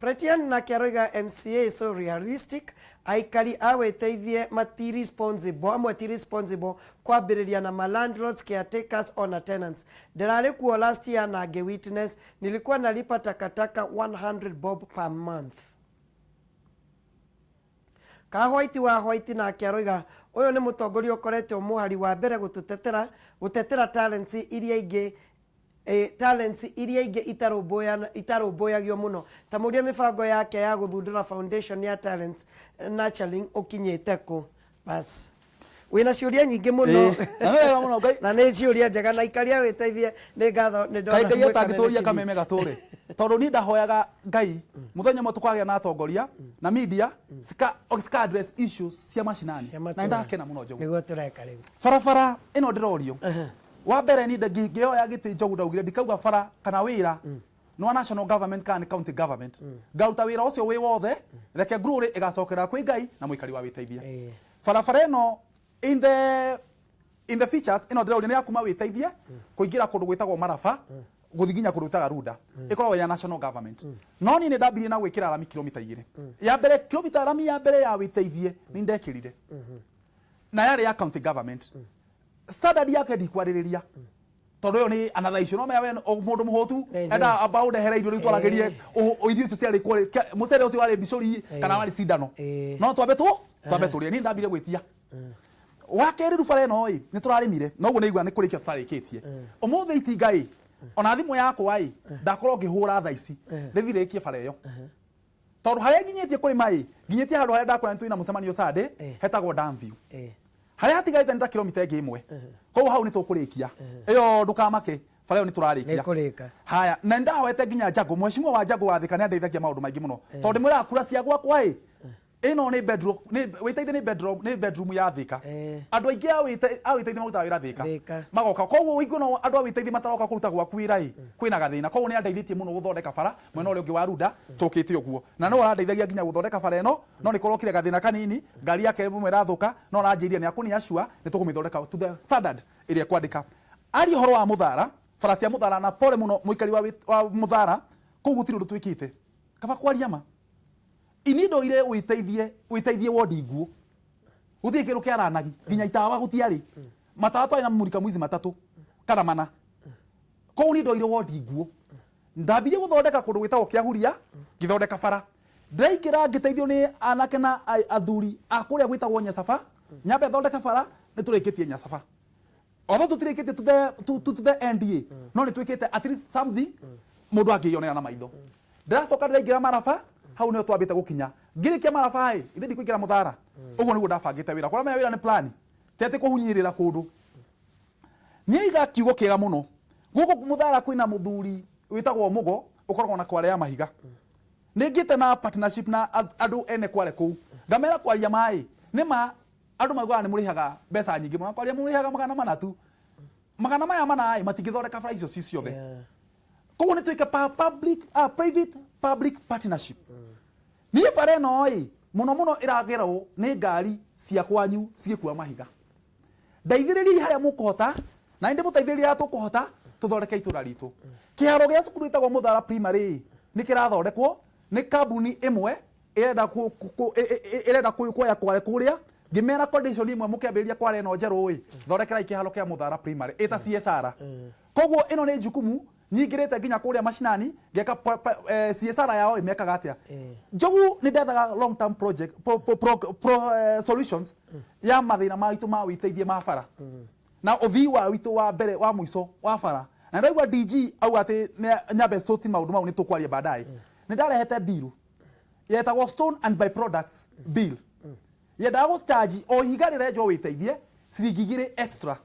Pretian na Kiaroiga MCA is so realistic aikari a wĩteithie mati responsible amwe ti responsible kwambĩrĩria na ma landlords, caretakers ona tenants. Ndĩrarĩ kuo last year na ngĩ witness nilikuwa nalipa takataka 100 bob per month. Ka White wa White na Kiaroiga ũyũ nĩ mũtongoria ũkoretwo mũhari wa mbere gũtũtetera gũtetera talents iria ingĩ talents iria ingĩ itarũmbũyagio mũno ta mũria mĩbango yake ya gũthundũra foundation ya talents nurturing ũkinyĩte kũ. Bas wĩna ciũria nyingĩ mũno na nĩ ciũria njega na ikaria wĩteithie nĩ ngatho nĩ ndona Ngai atangĩtũria kameme gatũre tondũ niĩ ndahoyaga Ngai mũthenya ũmwe tũkagĩa na atongoria na media cika address issues cia macinani na ndakena mũno Njogu nĩguo tũreka rĩu. Barabara ĩno ndĩrorio wa mbere ni ngĩoya gĩtĩ Njogu ndaugire ndikauga bara kana wĩra no national government kana county government ngaruta wĩra ũcio wĩ wothe reke glory ĩgacokera kwĩ Ngai na mũikari wa wĩteithie. Barabara ĩno in the features ĩno ndĩrauria nĩ ya kuma wĩteithie kũingĩra kũndũ gwĩtagwo Maraba gũthiĩ nginya kũndũ gwĩtagwo Runda ĩkoragwo ya national government. No niĩ nĩ ndambirie na gwĩkĩra rami kilomita 2 ya mbere kilomita rami ya mbere ya wĩteithie nĩ ndekĩrire na yarĩ ya county government. Standard yake ndikwarĩrĩria tondũ ĩyo nĩ another issue no menya we mũndũ mũhũtu enda amba ũndehere irio rĩu twaragĩrie irio icio ciarĩ mũcere ũcio warĩ mbicũri kana warĩ cindano no twambe tũrĩe. Niĩ ndambire gwĩtia wa kerĩ rĩu bara ĩno ĩ nĩ tũrarĩmire noguo nĩ igua nĩ kũrĩkia tũtarĩkĩtie ũmũthĩ itinga ĩ ona thimũ yakwa ĩ ndakorwo ngĩhũra thaa ici rĩthiĩ rĩkie bara ĩyo tondũ harĩa nginyĩtie kũrĩma ĩ nginyĩtie handũ harĩa ndakora nĩ twĩna mũcemanio Sunday hetagwo Damview harĩa hatigarĩte nĩ ta kilomita ĩngĩ ĩmwe koguo hau nĩ tũkũrĩkia ĩyo ndũkamake bara ĩyo nĩ tũrarĩkia. Haya na nĩndahoete nginya Jago mheshimiwa wa Jago wa Thika nĩ andeithagia maũndũ maingĩ mũno tondũ ndĩmwĩraga kura cia gwakwa ĩ ĩno nĩ bedroom nĩ wĩteithie nĩ bedroom nĩ bedroom ya Thika andũ aingĩ a wĩteithie marutaga wĩra Thika magoka koguo ũiguo no andũ a wĩteithie mataroka kũruta gwaku wĩra ĩ kwĩna gathĩna koguo nĩ andeithĩtie mũno gũthondeka bara mwena ũrĩa ũngĩ wa Runda tũkĩte ũguo na no arandeithagia nginya gũthondeka bara ĩno no nĩ kũrokire gathĩna kanini ngari yake ĩmwe ĩrathũka no aranjĩrire nĩ akũni assure nĩ tũkũmĩthondeka to the standard ĩrĩa ĩkwandĩka. Aria ũhoro wa Muthara bara cia Muthara na pole mũno mũikari wa Muthara kũu gũtirĩ ũndũ twĩkĩte kaba kwaria ma inindo ire witeithie wodi nguo guthie kindu kiaranagi nginya itawa gutiari Matawa twarĩ na mulika mwizi matatũ kana mana. Kũu nĩ ndoire wodi nguo. Ndambirie gũthondeka kũndũ gwĩtagwo Kĩahuria, ngĩthondeka bara. Ndĩraingĩra ngĩteithio nĩ anake na athuri a kũrĩa gwĩtagwo Nyacaba, nyambe thondeka bara, nĩ tũrĩkĩtie Nyacaba. Although tũtirĩkĩtie to the NDA, no nĩ twĩkĩte at least something mũndũ angĩyonera na maitho. Ndĩracoka ndĩraingĩra Maraba, hau nĩho twambĩte gũkinya. Ngĩrĩkia Maraba ĩ, ithe ndikũingĩra Mũthara. Ũguo nĩguo ndabangĩte wĩra. Kũrĩa menya wĩra nĩ plan. Ti atĩ kũhunyĩrĩra kũndũ. Nĩaiga kiugo kĩega mũno. Gũkũ Mũthara kwĩna mũthuri wĩtagwo Mũgo, ũkoragwo na kware ya mahiga. Nĩngĩte na partnership na andũ ene kware kũu. Ngamera kwaria maĩ. Nĩ ma andũ maugaga nĩ mũrĩhaga mbeca nyingĩ mũno. Kwaria mũrĩhaga 400 tu. 400 maya mana ĩ matingĩthondeka bara icio ci ciothe. Koguo nĩ twĩke public, private public partnership. Niĩ bara ĩno ĩ mũno mũno ĩragerwo nĩ ngari cia kwanyu cigĩkua mahiga. Ndeithĩrĩriai harĩa mũkũhota, na nĩ ndĩmũteithĩrĩria harĩa tũkũhota tũthondeke itũra ritũ. Kĩharo gĩa cukuru ĩtagwo Mũthara Primary nĩ kĩrathondekwo nĩ kambuni ĩmwe ĩrenda kuoya kware kũrĩa. Ngĩmera condition ĩmwe mũkĩambĩrĩria kware ĩno njerũ ĩ, thondekerai kĩharo kĩa Mũthara Primary ĩta CSR. Koguo ĩno nĩ jukumu nyingĩrĩte nginya kũrĩa macinani ngeka CSR yao ĩmekaga atĩa. Njogu nĩ ndethaga long term project solutions ya mathĩna maitũ ma wĩteithie ma bara na ũthii wa witũ wa mbere wa mũico wa bara. Na ndaigua DG auga atĩ nyambe sort maũndũ mau nĩ tũkwaria baadaye. Nĩ ndarehete bill yetagwo stone and byproducts bill. Yendaga gũcharge o ihiga rĩrenjwo wĩteithie ciringi 2 extra.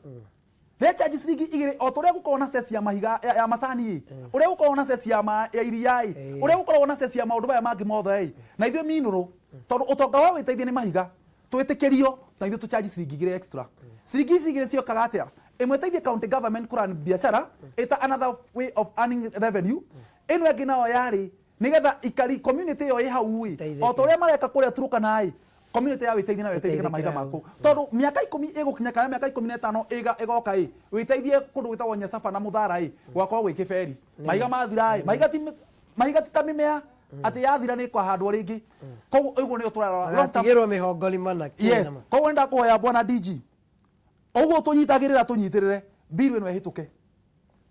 Recharge ciringi 2 o tũrĩa gũkorwo na ceci ya mahiga ya macani, ũrĩa gũkorwo na ceci ya iria, ũrĩa gũkorwo na ceci ya maũndũ maya mangĩ mothe. Na ithuĩ minũrũ tondũ ũtonga wa wĩteithie nĩ mahiga twĩtĩkĩrio na ithuĩ tũcharge ciringi 2 extra. Ciringi ici 2 ciokaga atĩa? Ĩmwe ĩteithie county government kũrun biacara ĩta another way of earning revenue. Ĩno ĩngĩ nayo yarĩ nĩgetha ikari community ĩyo ĩ hau ĩ, o ta ũrĩa mareka kũrĩa Turkana ĩ, community ya wĩteithie na wĩteithie na mahiga maku. Tondũ mĩaka 10 ĩgũkinya kana mĩaka 15 ĩgoka ĩ, wĩteithie kũndũ gwĩtagwo Nyacaba na Mũthara ĩ, gwakorwo gwĩ kĩberi. Mahiga mathira ĩ, mahiga ti ta mĩmea atĩ yathira nĩ ĩkũhandwo rĩngĩ. Koguo ũguo nĩguo tũrarora. Magatigĩrwo mĩhongori mana. Yes. Koguo nĩ ndakũhoya bwana DG, ũguo tũnyitagĩrĩra tũnyitĩrĩre bill ĩno ĩhĩtũke.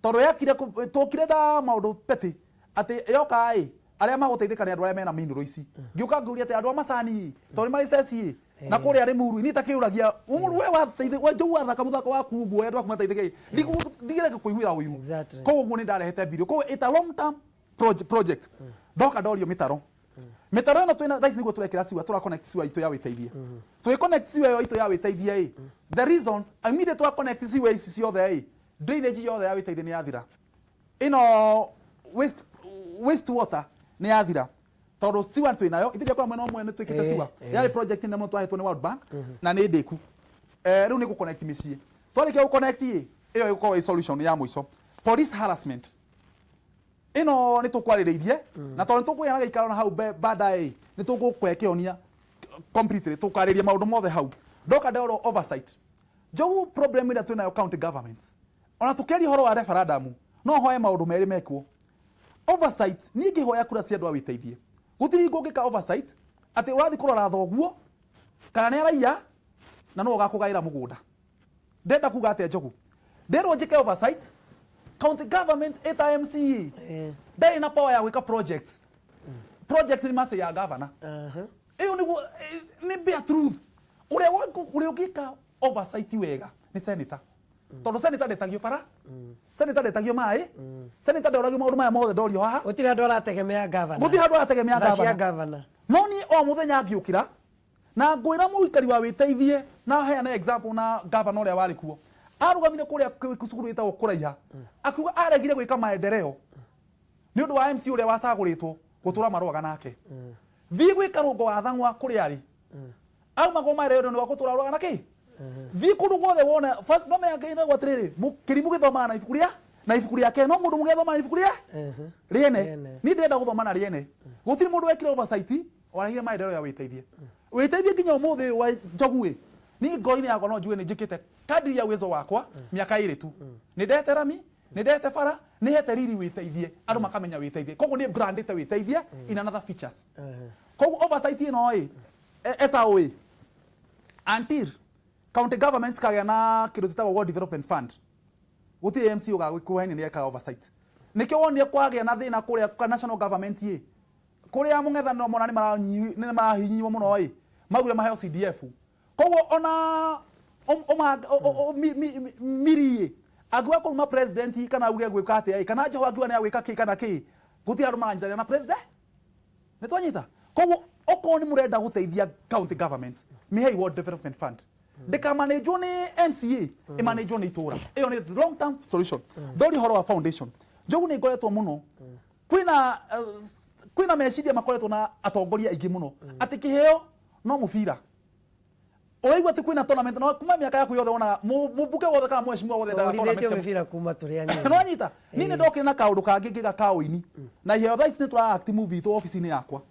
Tondũ yakire tũkire na maũndũ petty atĩ yoka ĩ, arĩa magũteithĩka nĩ andũ arĩa mena minũrũ ici. Ngĩũka ngĩũria atĩ andũ a macani tondũ nĩ marĩ ceci na kũrĩa Rĩmuru niĩ takĩũragia we wateithĩ we Njogu wathaka mũthako waku ũguo andũ aku mateithĩke ndigĩreke kũiguĩra ũiru. Koguo ũguo nĩ ndarehete bill. Koguo it's a long term project. Ndoka ndorio mĩtaro. Mĩtaro ĩno twĩna thaa ici nĩguo tũrekĩra siwa, tũra connect siwa itũ ya wĩteithie. Twĩ connect siwa ĩyo itũ ya wĩteithie ĩ, the reasons immediately twa connect siwa ici ciothe ĩ, drainage yothe ya wĩteithie nĩ yathira. Ĩno waste water nĩ yathira. Tondũ siwa twĩ nayo, ithuĩ kwa mwena ũmwe nĩ twĩkĩte siwa. Yarĩ project nene mũno twahetwo nĩ World Bank na nĩ ndĩku. Rĩu nĩ gũ-connect mĩciĩ. Twarĩkia gũ-connect ĩ, ĩyo ĩgũkorwo ĩ solution ya mũico. Police harassment. Ĩno nĩ tũkwarĩrĩirie na tondũ nĩ tũkũgĩa na gĩikaro na hau baadaye nĩ tũgũkũhe kĩhonia completely, tũkarĩria maũndũ mothe hau. Ndoka ndorwo oversight. Njogu problem ĩrĩa twĩnayo county governments. Ona tũkĩaria ũhoro wa referendum, no hoe maũndũ merĩ mekwo. Oversight, niĩ ngĩhoya kura cia andũ a wĩteithie. Gũtirĩ hingo ũngĩka oversight atĩ ũrathiĩ kũrora thoguo kana nĩ araiya na nĩwe ũgakũgaĩra mũgũnda. Ndĩrenda kuga atĩa Njogu? Nderwo njĩke oversight, county government ĩta MCA ndarĩ na power ya gwĩka project. Project nĩ mace ya governor. Ĩyo nĩguo nĩ bare truth. Ũrĩa ũngĩka oversight wega nĩ senator. Tondũ senator ndetagio bara, senator ndetagio maĩ, senator ndoragio maũndũ maya mothe ndorio haha. Gũtirĩ handũ arategemea governor. Gũtirĩ handũ arategemea governor. No niĩ o mũthenya ngĩũkĩra na ngwĩra mũikari wa wĩteithie na heane example na governor ũrĩa warĩ kuo. Arũgamire kũrĩa cukuru ĩtagwo Kũraiha. Akiuga aregire gwĩka maendeleo nĩ ũndũ wa MC ũrĩa wacagũrĩtwo gũtũra marũaga nake. Thiĩ gwĩka rũngo wa Thang'wa kũrĩa arĩ. Aumagwo maendeleo nĩ ũndũ wa gũtũra arũaga na kĩ? Thiĩ kũndũ guothe wone first no menya kĩrĩa atĩrĩrĩ, kĩrimũ gĩthomaga na ibuku rĩa na ibuku rĩake, no mũndũ mũgĩ athomaga na ibuku rĩa rĩene. Niĩ ndĩrenda gũthoma na rĩene. Gũtirĩ mũndũ wekire oversight warehire maendeleo ya wĩteithie. Wĩteithie nginya ũmũthĩ wa Njogu ĩ, niĩ ngoro-inĩ yakwa no njuge nĩ njĩkĩte kadiri ya uwezo wakwa mĩaka 2 tu. Nĩ ndehete rami, nĩ ndehete bara, nĩ hete riri wĩteithie, andũ makamenya wĩteithie. Koguo nĩ brandĩte wĩteithie in another features. Koguo oversight ĩno ĩ, SAO ĩ, until County governments kagĩa na kĩndũ twĩtagwo World Development Fund. Gũtirĩ MC ũgagwĩkwo nĩ ekaga oversight. Nĩkĩo wonire kwagĩa na thĩna kũrĩa kwa national government ĩ. Kũrĩa mũng'ethanĩro mona nĩ marahihinywo mũno ĩ. Maugire maheo CDF. Koguo ona miri ĩ angiuga kũruma president kana auge gwĩka atĩa ĩ kana Joho angiuga nĩ agwĩka kĩ kana kĩ gũtirĩ andũ maranyitanĩra na president. Nĩ twanyita. Koguo okorwo nĩ mũrenda gũteithia county governments mĩhei World Development Fund. Ndĩkamanĩnjwo nĩ MCA ĩmanĩnjwo nĩ itũra. Ĩyo nĩ long term solution. Ndori ũhoro wa foundation. Njogu nĩ ngoretwo mũno. Kwĩna meciria makoretwo na atongoria aingĩ mũno atĩ kĩheo no mũbira. Ũraigua atĩ kwĩna tournament no kuma mĩaka yaku yothe wonaga mũmbunge wothe kana mheshimiwa wothe endaga Tũhũrithĩtio tournament. mĩbira kuma tũrĩ anini. No anyita. Niĩ nĩ ndokire na kaũndũ kangĩ ngĩga ka ũini. Na iheo thaa ici nĩ tũra act movie itũ obici-inĩ yakwa.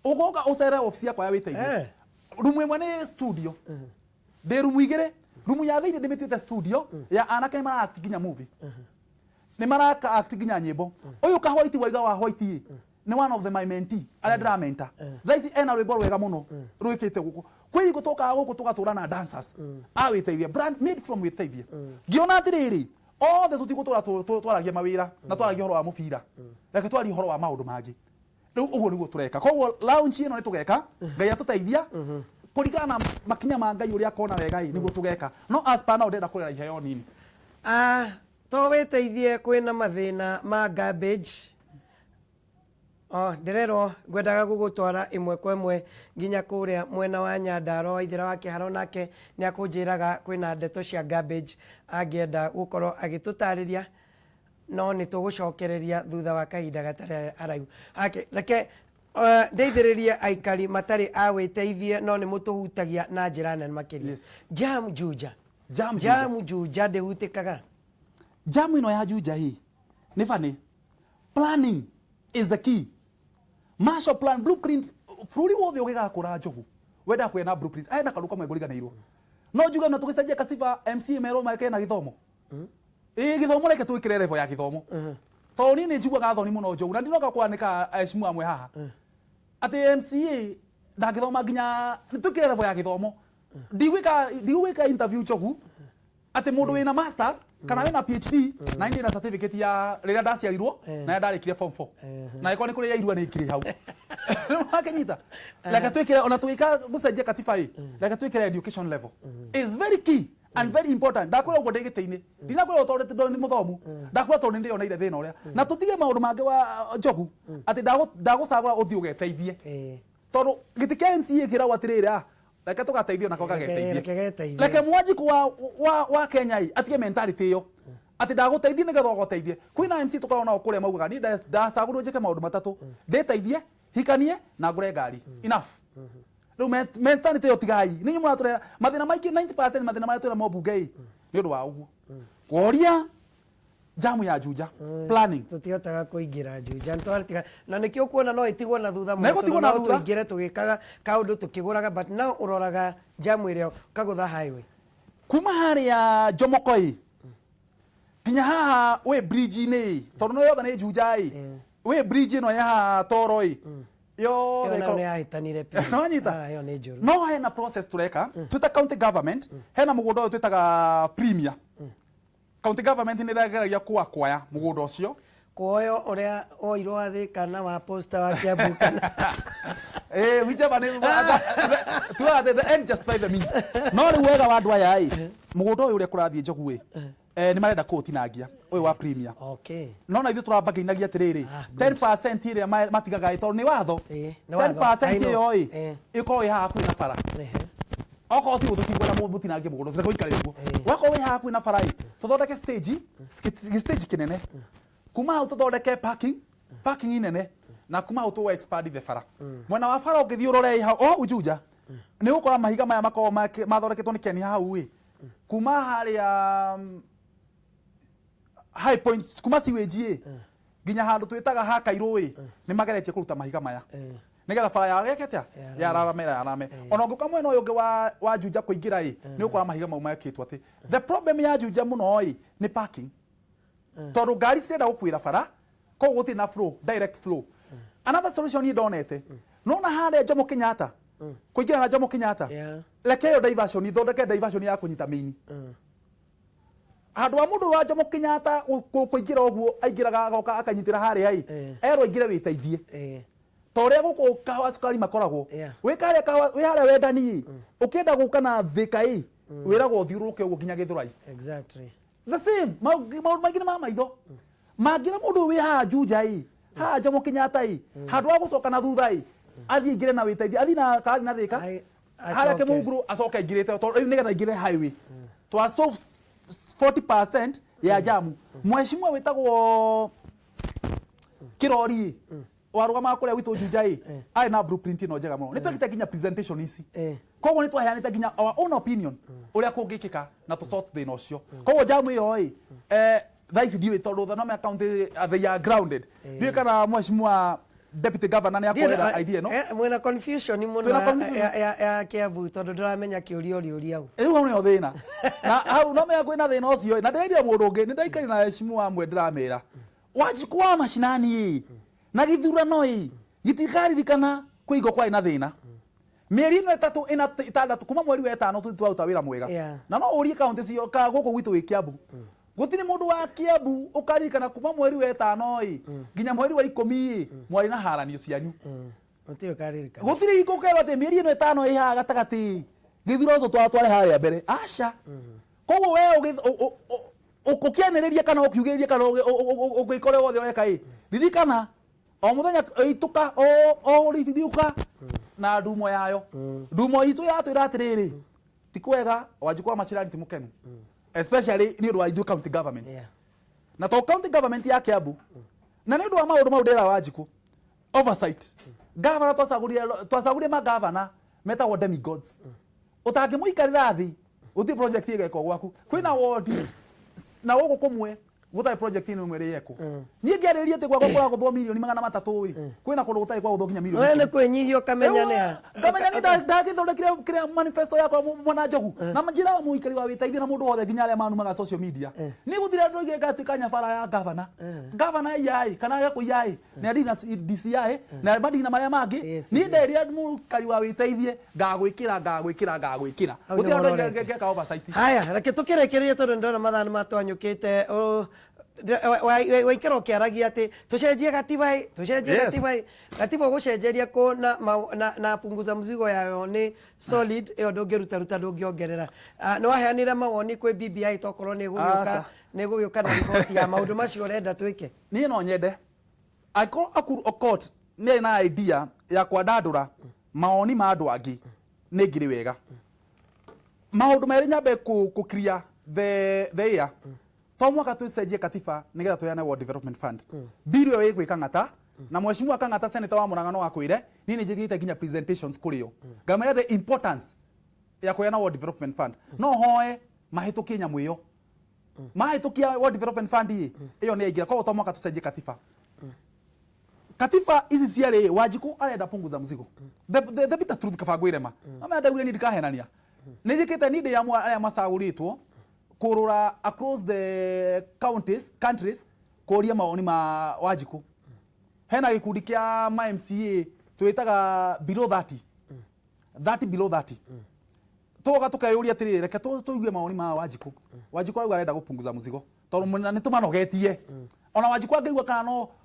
Ũgoka ũcere obici yakwa ya wĩteithio. Rumu ĩmwe nĩ studio. Ndĩ rumu igĩrĩ. Rumu ya thĩinĩ ndĩmĩtuĩte studio ya anake nĩ mara act nginya movie. Nĩ maraka act nginya nyĩmbo. Ũyũ ka White waiga wa White ĩ nĩ one of the my mentee arĩa ndĩramenta. Thaa ici ena rwĩmbo rwega mũno rwĩkĩte gũkũ. Kwĩ hingo tũkaga gũkũ tũgatũra na dancers a wĩteithie brand made from wĩteithie. Ngĩona atĩrĩrĩ othe tũtigũtũra twaragia mawĩra na twaragia ũhoro wa mũbira. Reke twarie ũhoro wa maũndũ mangĩ. Rĩu ũguo nĩguo tũreka. Koguo launch ĩno nĩ tũgeka Ngai atũteithia kũringana na makinya ma Ngai ũrĩa akona wega ĩ nĩguo tũgeka. No as per now ndĩrenda kũrera iheo nini. To wĩteithie kwĩna mathĩna ma garbage. Ndĩrerwo ngwendaga gũgũtwara ĩmwe kwa ĩmwe nginya kũrĩa mwena wa Nyandarua wa Ithĩra wa Kĩharo nake nĩ akũnjĩraga kwĩna ndeto cia garbage angĩenda gũkorwo agĩtũtarĩria no nĩ tũgũcokereria thutha wa kahinda gatarĩ haraihu. Reke ndeithĩrĩrie aikari matarĩ a wĩteithie no nĩ mũtũhutagia na njĩra nene makĩria. Jam Juja. Jam Juja. Jam Juja ndĩhutĩkaga. Jam ĩno ya Juja ĩ nĩ funny. Planning is the key. Marshall Plan blueprint bũrũri wothe ũgĩgakũra Njogu wendaga kũgĩa na blueprint. Aya na kaũndũ kamwe ngũriganĩirwo. No njuge na tũgĩcenjia katiba MCA merwo meke na gĩthomo. Ĩ gĩthomo reke twĩkĩre level ya gĩthomo. Tondũ niĩ nĩ njiguaga thoni mũno Njogu na ndinoka kwanĩka aheshimu amwe haha. Atĩ MCA ndangĩthoma nginya twĩkĩre level ya gĩthomo. Ndigwĩka interview Njogu atĩ mũndũ wĩna masters kana wĩna PhD na ndĩ na certificate ya rĩrĩa ndaciarirwo na ndarĩkirie form 4 na ĩkorwo nĩ kũrĩ ya irua nĩ ikĩrĩ hau. Wakĩnyita. Reke twĩkĩre ona tũgĩka gũcenjia katiba ĩ reke twĩkĩre education level is very key and very important. Ndakwĩra ũguo ndĩ gĩtĩ-inĩ ndinakwĩra tondũ nĩ mũthomu ndakwĩra tondũ nĩ ndĩyoneire thĩna ũrĩa na tũtige maũndũ mangĩ wa Njogu atĩ ndagũcagũra ũthiĩ ũgeteithie tondũ gĩtĩ kĩa MCA kĩragwo atĩrĩrĩ reke tũgateithio nako kageteithie. Reke Mwanjikũ wa Kenya ĩ atige mentality ĩyo atĩ ndagũteithie nĩgetha ũgoteithie. Kwĩna MC tũkoragwo nao kũrĩa maugaga niĩ ndacagũrirwo njĩke maũndũ matatũ ndĩteithie hikanie na ngũre ngari enough. Rĩu mentality ĩyo tigai nĩ inyuĩ mũratũrehera mathĩna maingĩ 90% mathĩna marĩa twĩna mo mbunge ĩ nĩ ũndũ wa ũguo. Kworia jamu ya Juja planning tũtihotaga kũingĩra Juja nĩtwatiga na nĩkĩo ũkuona no ĩtigwo na thutha mũno tondũ no tũingĩre tũgĩkaga kaũndũ tũkĩgũraga but now ũroraga jamu ĩrĩa ũkagũtha highway kuma harĩa Jomoko ĩ nginya haha wĩ bridge-inĩ ĩ tondũ no yothe nĩ Juja ĩ wĩ bridge ĩno ya haha Toro ĩ yothe ĩyo nĩyahĩtanire biũ. No anyita ĩyo nĩ njũru. No hena process tũreka twĩta county government hena mũgũnda ũyũ twĩtaga premier. County government nĩ ĩrageragia kũakwaya mũgũnda ũcio kuoyo ũrĩa woirwo wa Thika na wa posta wa Kiambu kana whichever nĩ tugaga the end justify the means. No rĩu wega wa andũ aya ĩ mũgũnda ũyũ ũrĩa kũrathiĩ Njogu ĩ nĩ marenda kũũtinangia ũyũ wa premier. Okay. No na ithuĩ tũrambangĩinagia atĩrĩrĩ 10% ĩrĩa matigaga ĩ tondũ nĩ watho 10% ĩyo ĩ ĩkorwo ĩ haha hakuhĩ na bara. Okorwo ti ũtũtigwo na mũtinangie mũgũnda ũcio gũikare ũguo. Wakorwo wĩ haha hakuhĩ na bara ĩ tũthondeke stage stage kĩnene kuma hau tũthondeke parking nene na kuma hau tũ expand the bara. Mwena wa bara ũngĩthiĩ ũrore hau o Juja nĩ ũgũkora mahiga maya makoragwo mathondeketwo nĩ Kenya hau ĩ kuma harĩa high points kuma sewage ĩ nginya handũ twĩtaga ha Kairũ ĩ nĩ mageretie kũruta mahiga maya nĩgetha bara ya gĩke atĩa yararame yararame. Ona ũngĩũka mwena ũyũ ũngĩ wa Juja kũingĩra ĩ nĩ ũgũkora mahiga mau mekĩtwo atĩ the problem ya Juja mũno ĩ nĩ parking tondũ ngari cirenda gũkuĩra bara koguo gũtirĩ na flow direct flow. Another solution niĩ ndonete nona harĩa Jomo Kenyatta Kũingĩra na Jomo Kenyatta. Reke ĩyo diversion ithondeke diversion ya kũnyita mĩini. Handũ wa mũndũ wa Jomo Kenyatta kũingĩra ũguo aingĩraga agoka akanyitĩra harĩa ĩ erwo aingĩre wĩteithie. Ta ũrĩa gũkũ kahawa cukari makoragwo. Wĩ karĩa kahawa wĩ harĩa wendani ĩ ũkĩenda gũka na Thika ĩ wĩragwo ũthiũrũrũke ũguo nginya Gĩthũrai. Exactly. The same maũndũ maingĩ nĩ ma maitho. Mangĩra mũndũ ũyũ wĩ haha Juja ĩ haha Jomo Kenyatta ĩ handũ wa gũcoka na thutha ĩ athiĩ aingĩre na wĩteithie athiĩ na karathiĩ na Thika harĩa Kĩmunguru acoke aingĩrĩte tondũ rĩu nĩgetha aingĩre highway. Twa solve 40% ya jamu. Mheshimiwa wĩtagwo Kĩrori warũgamaga kũrĩa gwitũ Juja ĩ arĩ na blueprint ĩno njega mũno. Nĩ twekĩte nginya presentation ici. Koguo nĩ twaheanĩte nginya our own opinion ũrĩa kũngĩkĩka na tũ sort thĩna ũcio. Koguo jamu ĩyo ĩ thaa ici ndiũĩ tondũ Thanome County they are grounded. Ndiũĩ kana mheshimiwa deputy governor nĩ akoera idea ĩno. Mwĩna confusion mũno ya Kiambu tondũ ndĩramenya kĩũria ũrĩũria ũ. Rĩu hau nĩho thĩna. Na hau no menya kwĩna thĩna ũcio na ndĩraire mũndũ ũngĩ nĩ ndaikarire na mheshimiwa amwe ndĩramera Wanjikũ wa macinani ĩ na gĩthurano ĩ gĩtikaririkana kwĩ kwarĩ na thĩna. Mĩeri ĩno ĩtatũ ĩna ĩtandatũ kuma mweri wa ĩtano tũthiĩ twaruta wĩra mwega. Na no ũrie kaunti cio ka gũkũ gwitũ wĩ Kiambu. Gũtirĩ mũndũ wa Kiambu ũkaririkana kuma mweri wa ĩtano ĩ nginya mweri wa ikũmi ĩ mwarĩ na haranio cianyu. Gũtirĩ hingo ũkerwo atĩ mĩeri ĩno ĩtano ĩ haha gatagatĩ gĩthurano twatware harĩa mbere. Aca. Koguo we ũkĩanĩrĩria kana ũkiugĩrĩria kana ũgĩka ũrĩa wothe ũreka ĩ ririkana o mũthenya ĩitũka o rĩthiũka na ndumo yayo. Ndumo itũ yatwĩra atĩrĩrĩ ti kwega Wanjikũ wa Macirani ti mũkenu especially nĩ ũndũ wa ithuĩ county government. Na to county government ya Kiambu na nĩ ũndũ wa maũndũ mau ndĩra Wanjikũ oversight. Governor twacagũrire magavana metagwo demigods. Ũtangĩmũikarĩra thĩ gũtirĩ project ĩgekwo gwaku. Kwĩna wodi na gũkũ kũmwe gũtarĩ project ĩno ĩmwe ĩrĩ yekwo. Niĩ ngĩarĩrĩria atĩ gwakwa kũragũthwo mirioni 300 ĩ kwĩna kũndũ gũtarĩ kwagũthwo nginya mirioni. We nĩ kwĩnyihia ũkamenya nĩ ha. Ngamenya nĩ ndagĩthondekire kĩrĩa manifesto yakwa mwana Njogu. Na njĩraga mũikari wa wĩteithie na mũndũ wothe nginya arĩa manumaga social media. Niĩ gũtirĩ andũ aingĩ ngatuĩka nyabara ya governor. Governor IA kana gakũiya ĩ na ndina DCI na madina marĩa mangĩ. Niĩ nderire mũikari wa wĩteithie ngagwĩkĩra ngagwĩkĩra ngagwĩkĩra. Gũtirĩ andũ aingĩ ngeka oversight. Haya, reke tũkĩrĩkĩrĩrie tondũ nĩndona mathaa nĩ matwanyũkĩte. Waikara ũkĩaragia atĩ tũcenjie gatiba ĩ, tũcenjie gatiba ĩ. Gatiba ũgũcenjeria kũ na punguza mzigo yayo nĩ solid ĩyo ndũngĩrutaruta ndũngĩongerera. Nĩ waheanire mawoni kwĩ BBI tokorwo nĩ ĩgũgĩũka nĩ ĩgũgĩũka na riboti ya maũndũ macio ũrenda twĩke. Niĩ no nyende angĩkorwo Ekuru Aukot nĩ na idea ya kwandandũra mawoni ma andũ angĩ nĩ ngiri wega. Maũndũ merĩ nyambe kũ clear the air. To mwaka tũcenjie katiba nĩgetha tũheane World Development Fund. Bill ĩyo ĩgwĩka Kang'ata na mheshimiwa Kang'ata senator wa Murang'a no akwĩre niĩ nĩ njĩkĩte nginya presentations kũrĩ o. Ngamera the importance ya kũheana World Development Fund. No hoe mahĩtũkie nyamũ ĩyo. Mahĩtũkia World Development Fund ĩ ĩyo nĩ yaingĩra. Koguo to mwaka tũcenjie katiba. Katiba ici ciarĩ Wanjikũ arenda punguza mzigo. The bitter truth kaba ngwĩre ma. No mena ndaugire niĩ ndikahenania. Nĩ njĩkĩte niĩ ndĩ amwe arĩa macagũrĩtwo kũrũra across the counties, countries kũria mawoni ma Wanjikũ. Hena gĩkundi kĩa ma MCA twĩtaga below 30. 30 below 30. Tũgoka tũkeyũria atĩrĩrĩ reke tũigue mawoni ma Wanjikũ. Wanjikũ arauga arenda gũpunguza mzigo. Tondũ nĩ tũmanogetie. Ona Wanjikũ angĩigua kana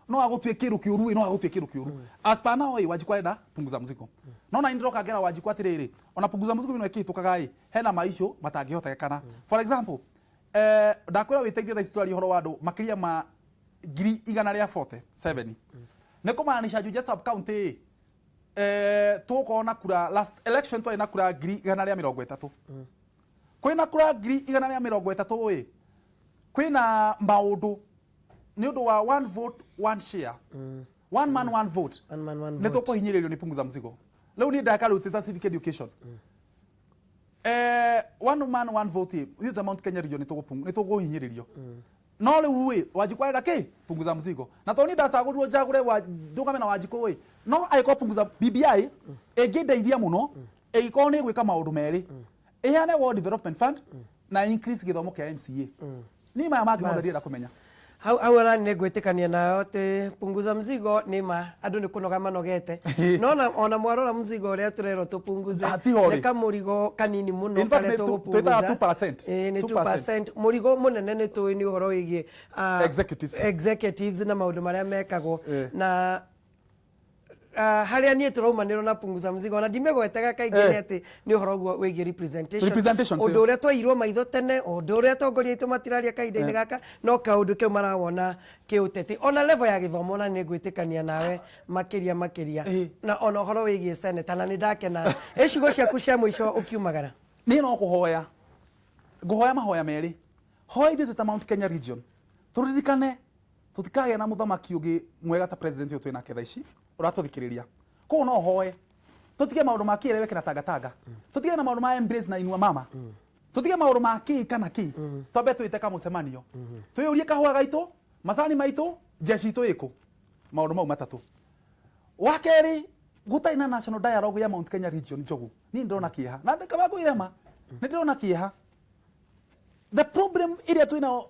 no agũtue kĩndũ kĩũru ĩ no agũtue kĩndũ kĩũru. As per now ĩ Wanjikũ arenda punguza mzigo. No na ndĩroka ngera Wanjikũ atĩrĩrĩ ona punguza mzigo ĩno ĩkĩhĩtũkaga ĩ hena maisho matangĩhotekekana. For example ndakwĩra wĩteithie thaa ici tũraria ũhoro wa andũ makĩria ma 147. Nĩ kũmaanisha Juja sub county tũgũkorwo na kura last election twarĩ na kura 130. Kwĩna kura 130 ĩ kwĩna maũndũ nĩ ũndũ wa one vote one share. One man one vote. One man one vote. Nĩ tũkũhinyĩrĩrio nĩ punguza mzigo. Rĩu niĩ ndaka rĩu ta civic education. One man one vote ithuĩ ta Mount Kenya region nĩ tũkũhinyĩrĩrio. No rĩu ĩ Wanjikũ arenda kĩ punguza mzigo. Na tondũ niĩ ndacagũrirwo njagũre ndũgame na Wanjikũ ĩ no angĩkorwo punguza BBI ĩngĩndeithia mũno ĩngĩkorwo nĩ ĩgwĩka maũndũ merĩ ĩheane World Development Fund na increase gĩthomo kĩa MCA. Niĩ maya mangĩ mothe ndirenda kũmenya. Hau ona nĩ ngwĩtĩkania nayo atĩ punguza mzigo nĩ ma andũ nĩ kũnoga manogete. No ona mwarora mzigo ũrĩa tũrerwo tũpunguze nĩ kamũrigo kanini mũno karĩa tũgũpunguza. 2%. Ĩĩ, nĩ 2%. Mũrigo mũnene nĩ tũĩ nĩ ũhoro wĩgiĩ executives na maũndũ marĩa mekagwo. Na harĩa niĩ tũraumanĩrwo na punguza mzigo na ndimĩgwetaga kaingĩ nĩ atĩ nĩ ũhoro ũguo wĩgiĩ representation. Ũndũ ũrĩa twairwo maitho tene, ũndũ ũrĩa atongoria aitũ matiraria kahinda-inĩ gaka, no kaũndũ kau marawona kĩũteti. Ona level ya gĩthomo na nĩ ngwĩtĩkania nawe makĩria makĩria. Na ona ũhoro wĩgiĩ senator na nĩ ndakena. Ĩ ciugo ciaku cia mũico ũkiumagara? Niĩ no kũhoya. Ngũhoya mahoya merĩ. Hoya ithuĩ ta Mount Kenya region. Tũririkane tũtikagĩa na mũthamaki ũngĩ mwega ta president ũyũ twĩnake thaa ici ũratũthikĩrĩria. Koguo no hoe tũtige maũndũ ma kĩeleweke na tangatanga, tũtige na maũndũ ma embrace na inua mama, tũtige maũndũ ma kĩ kana kĩ, twambe twĩte kamũcemanio, twĩyũrie kahũa gaitũ, macani maitũ, jeshi itũ ĩkũ. Maũndũ mau matatũ. Wa kerĩ, gũtarĩ na national dialogue ya Mount Kenya region Njogu, niĩ ndĩrona kĩeha na ndĩkaba kwĩrema, nĩ ndĩrona kĩeha. The problem ĩrĩa twĩnayo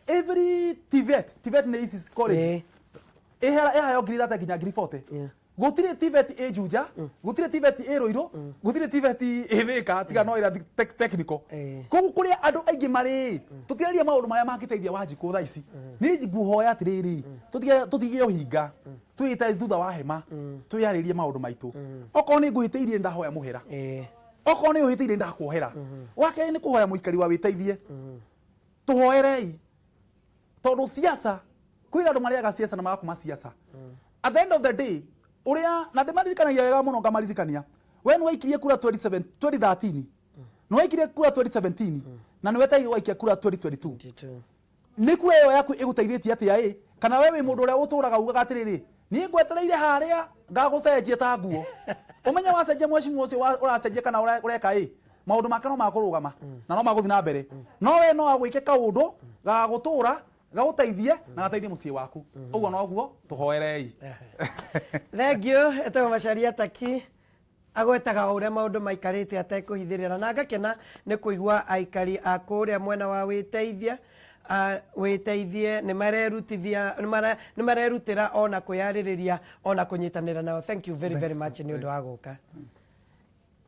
every TVET nĩ ISIS college ĩheo 30,000 nginya 40,000. Gũtirĩ TVET ĩ Juja, gũtirĩ TVET ĩ Ruiru, gũtirĩ TVET ĩ Thika, tiga no ĩrĩa technical. Koguo kũrĩa andũ aingĩ marĩ, tũtiraria maũndũ marĩa mangĩteithia Wanjikũ thaa ici. Niĩ nguhoya atĩrĩrĩ, tũtige ũhinga, twĩte thutha wa hema, twĩyarĩrie maũndũ maitũ. Okorwo nĩ ngũhĩtĩirie ndahoya mũhera. Okorwo nĩ ũhĩtĩirie ndakuohera. Wa kerĩ nĩ kũhoya mũikari wa wĩteithie. Tũhoerei. Tondũ siasa, kwĩna andũ marĩaga siasa na magakoma siasa. At the end of the day, ũrĩa na ndĩmaririkanagia wega mũno ngamaririkania. We nĩ waikirie kura 2013. Nĩ waikirie kura 2017. Na nĩ wetereire waikia kura 2022. Nĩ kura ĩyo yaku ĩgũteithĩtie atĩa ĩ? Kana we wĩ mũndũ ũrĩa ũtũraga ugaga atĩrĩrĩ, niĩ ngwetereire harĩa ngagũcenjia ta nguo. Ũmenye wacenjia mheshimiwa ũcio ũracenjia kana ũreka ĩ, maũndũ make no makũrũgama na no magũthiĩ na mbere. No we no agwĩke kaũndũ gagagũtũra, gagũteithie na gateithie mũciĩ waku. Ũguo noguo tũhoerei. Thank you. Etagwo Macharia Taki. Agwetaga o ũrĩa maũndũ maikarĩte atekũhithĩrĩra, na ngakena nĩ kũigua aikari a kũrĩa mwena wa wĩteithia wĩteithie nĩ marerutithia nĩ marerutĩra ona kwĩyarĩrĩria ona kũnyitanĩra nao. Thank you very very much nĩ ũndũ wa gũka.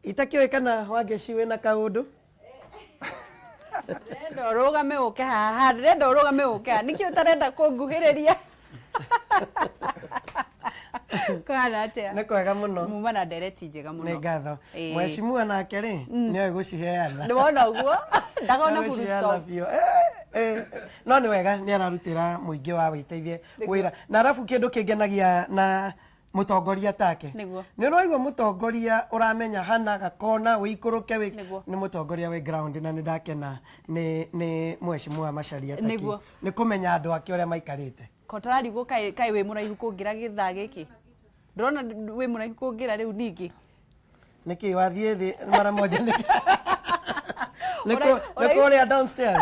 Itakĩũĩ kana Wangeci wĩna kaũndũ? Ndĩrenda ũrũgame ũke haha, ndĩrenda ũrũgame ũke haha. Nĩkĩ ũtarenda kũnguhĩrĩria? Kũhana atĩa? Nĩ kwega mũno. Muma na ndereti njega mũno. Nĩ ngatho. Mheshimiwa nake rĩ, nĩoĩ gũciheana. Nĩwona ũguo? Ndakona full stop. No nĩ wega nĩ ararutĩra mũingĩ wa wĩteithie wĩra. Na arabu kĩndũ kĩngenagia na mũtongoria take. Nĩ ũraigua mũtongoria ũramenya hana gakona wĩikũrũke wĩ nĩ mũtongoria wĩ ground, na nĩ ndakena nĩ mheshimiwa Macharia Taki. Nĩ kũmenya andũ ake ũrĩa maikarĩte. Kotararigwo kaĩ wĩ mũraihu kũngĩra gĩthaa gĩkĩ? Ndĩrona wĩ mũraihu kũngĩra rĩu ningĩ. Nĩkĩ wathiĩ thĩ mara moja nĩkĩ? Nĩ kũrĩa downstairs.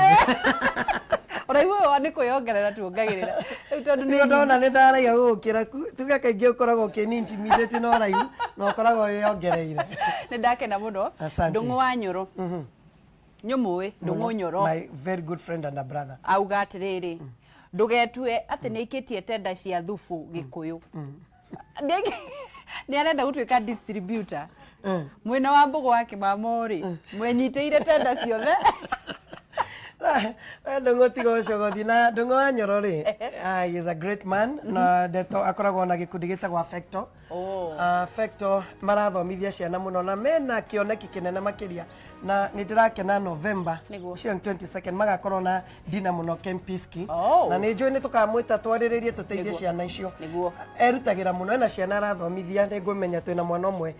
Ũraihu ũyũ nĩ kwĩyongerera tuongagĩrĩra. Rĩu tondũ nĩ ndona nĩ ndaraiha gũgũkĩra, tuge kaingĩ ũkoragwo ũkĩni intimidate na ũraihu na ũkoragwo wĩyongereire. Nĩ ndakena mũno. Ndũng'ũ wa Nyoro. Nyũmũĩ, Ndũng'ũ Nyoro. My very good friend and a brother. Auga atĩrĩrĩ, ndũgetue atĩ nĩ aikĩtie tenda cia thubu Gĩkũyũ. Nĩ arenda gũtuĩka distributor. Mwena wa Mbũgũ wa Kĩmamo rĩ, mwenyitĩire tenda ciothe. Ndũng'ũ tiga ũcogothi. Na Ndũng'ũ wa Nyoro rĩ, he is a great man. Na ndeto akoragwo na gĩkundi gĩtagwo Affecto. Affecto marathomithia ciana mũno na mena kĩoneki kĩnene makĩria. Na nĩ ndĩrakena November 22nd magakorwo na dinner mũno Kempiski. Na nĩ njũĩ nĩ tũkamwĩta twarĩrĩrie tũteithie ciana icio. Erutagĩra mũno, ena ciana arathomithia. Nĩ ngũmenya twĩna mwana ũmwe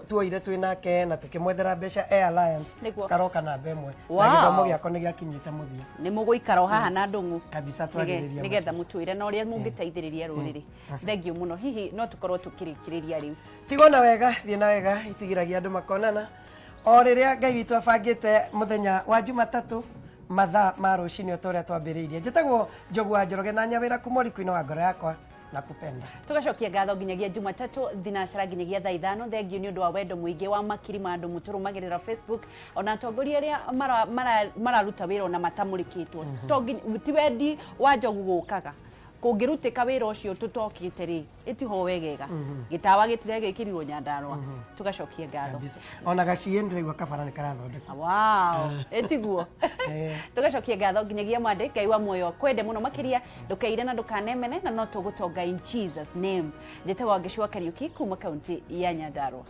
tuoire twĩ nake na tũkĩmwethera mbeca Air Alliance karoka namba ĩmwe. Na gĩthomo gĩakwa nĩ gĩakinyĩte mũthia. Nĩ mũgũikara o haha na Ndũng'ũ kabisa twarĩrĩria nĩgetha mũtwĩre na ũrĩa mũngĩteithĩrĩria rũrĩrĩ. Thank you mũno. Hihi no tũkorwo tũkĩrĩkĩrĩria rĩu. Tigwo na wega, thiĩ na wega, itigiragia andũ makonana. O rĩrĩa Ngai witũ abangĩte mũthenya wa Jumatatũ mathaa ma rũcinĩ o ta ũrĩa twambĩrĩirie. Njĩtagwo Njogu wa Njoroge na nyawĩra kuma ũriku-inĩ wa ngoro yakwa. Nakupenda. Tugacokia ngatho nginyagia Jumatatu thinacara nginyagia thaa 5. Thengiũ nĩ ũndũ wa wendo mũingĩ wa makiri ma andũ mũtũrũmagĩrĩra Facebook, ona atongoria arĩa mararuta wĩra ona matamũrĩkĩtwo. Ti wendi wa Njogu gũkaga, kũngĩrutĩka wĩra ũcio tũtokĩte rĩ, ĩtiho wegega. Gĩtawa gĩtiregĩkĩrirwo Nyandarũa. Tugacokia ngatho. Ona gaciĩ ndĩraigua kabara nĩ karathondekwo. Wow, ĩtiguo. Tugacokia ngatho nginyagia Monday. Ngai wa muoyo kwende mũno makĩria, ndũkeire na ndũkanemene, na no tũgũtonga in Jesus name. Njĩtagwo Wangeci wa Kariuki kuma kaunti ya Nyandarũa.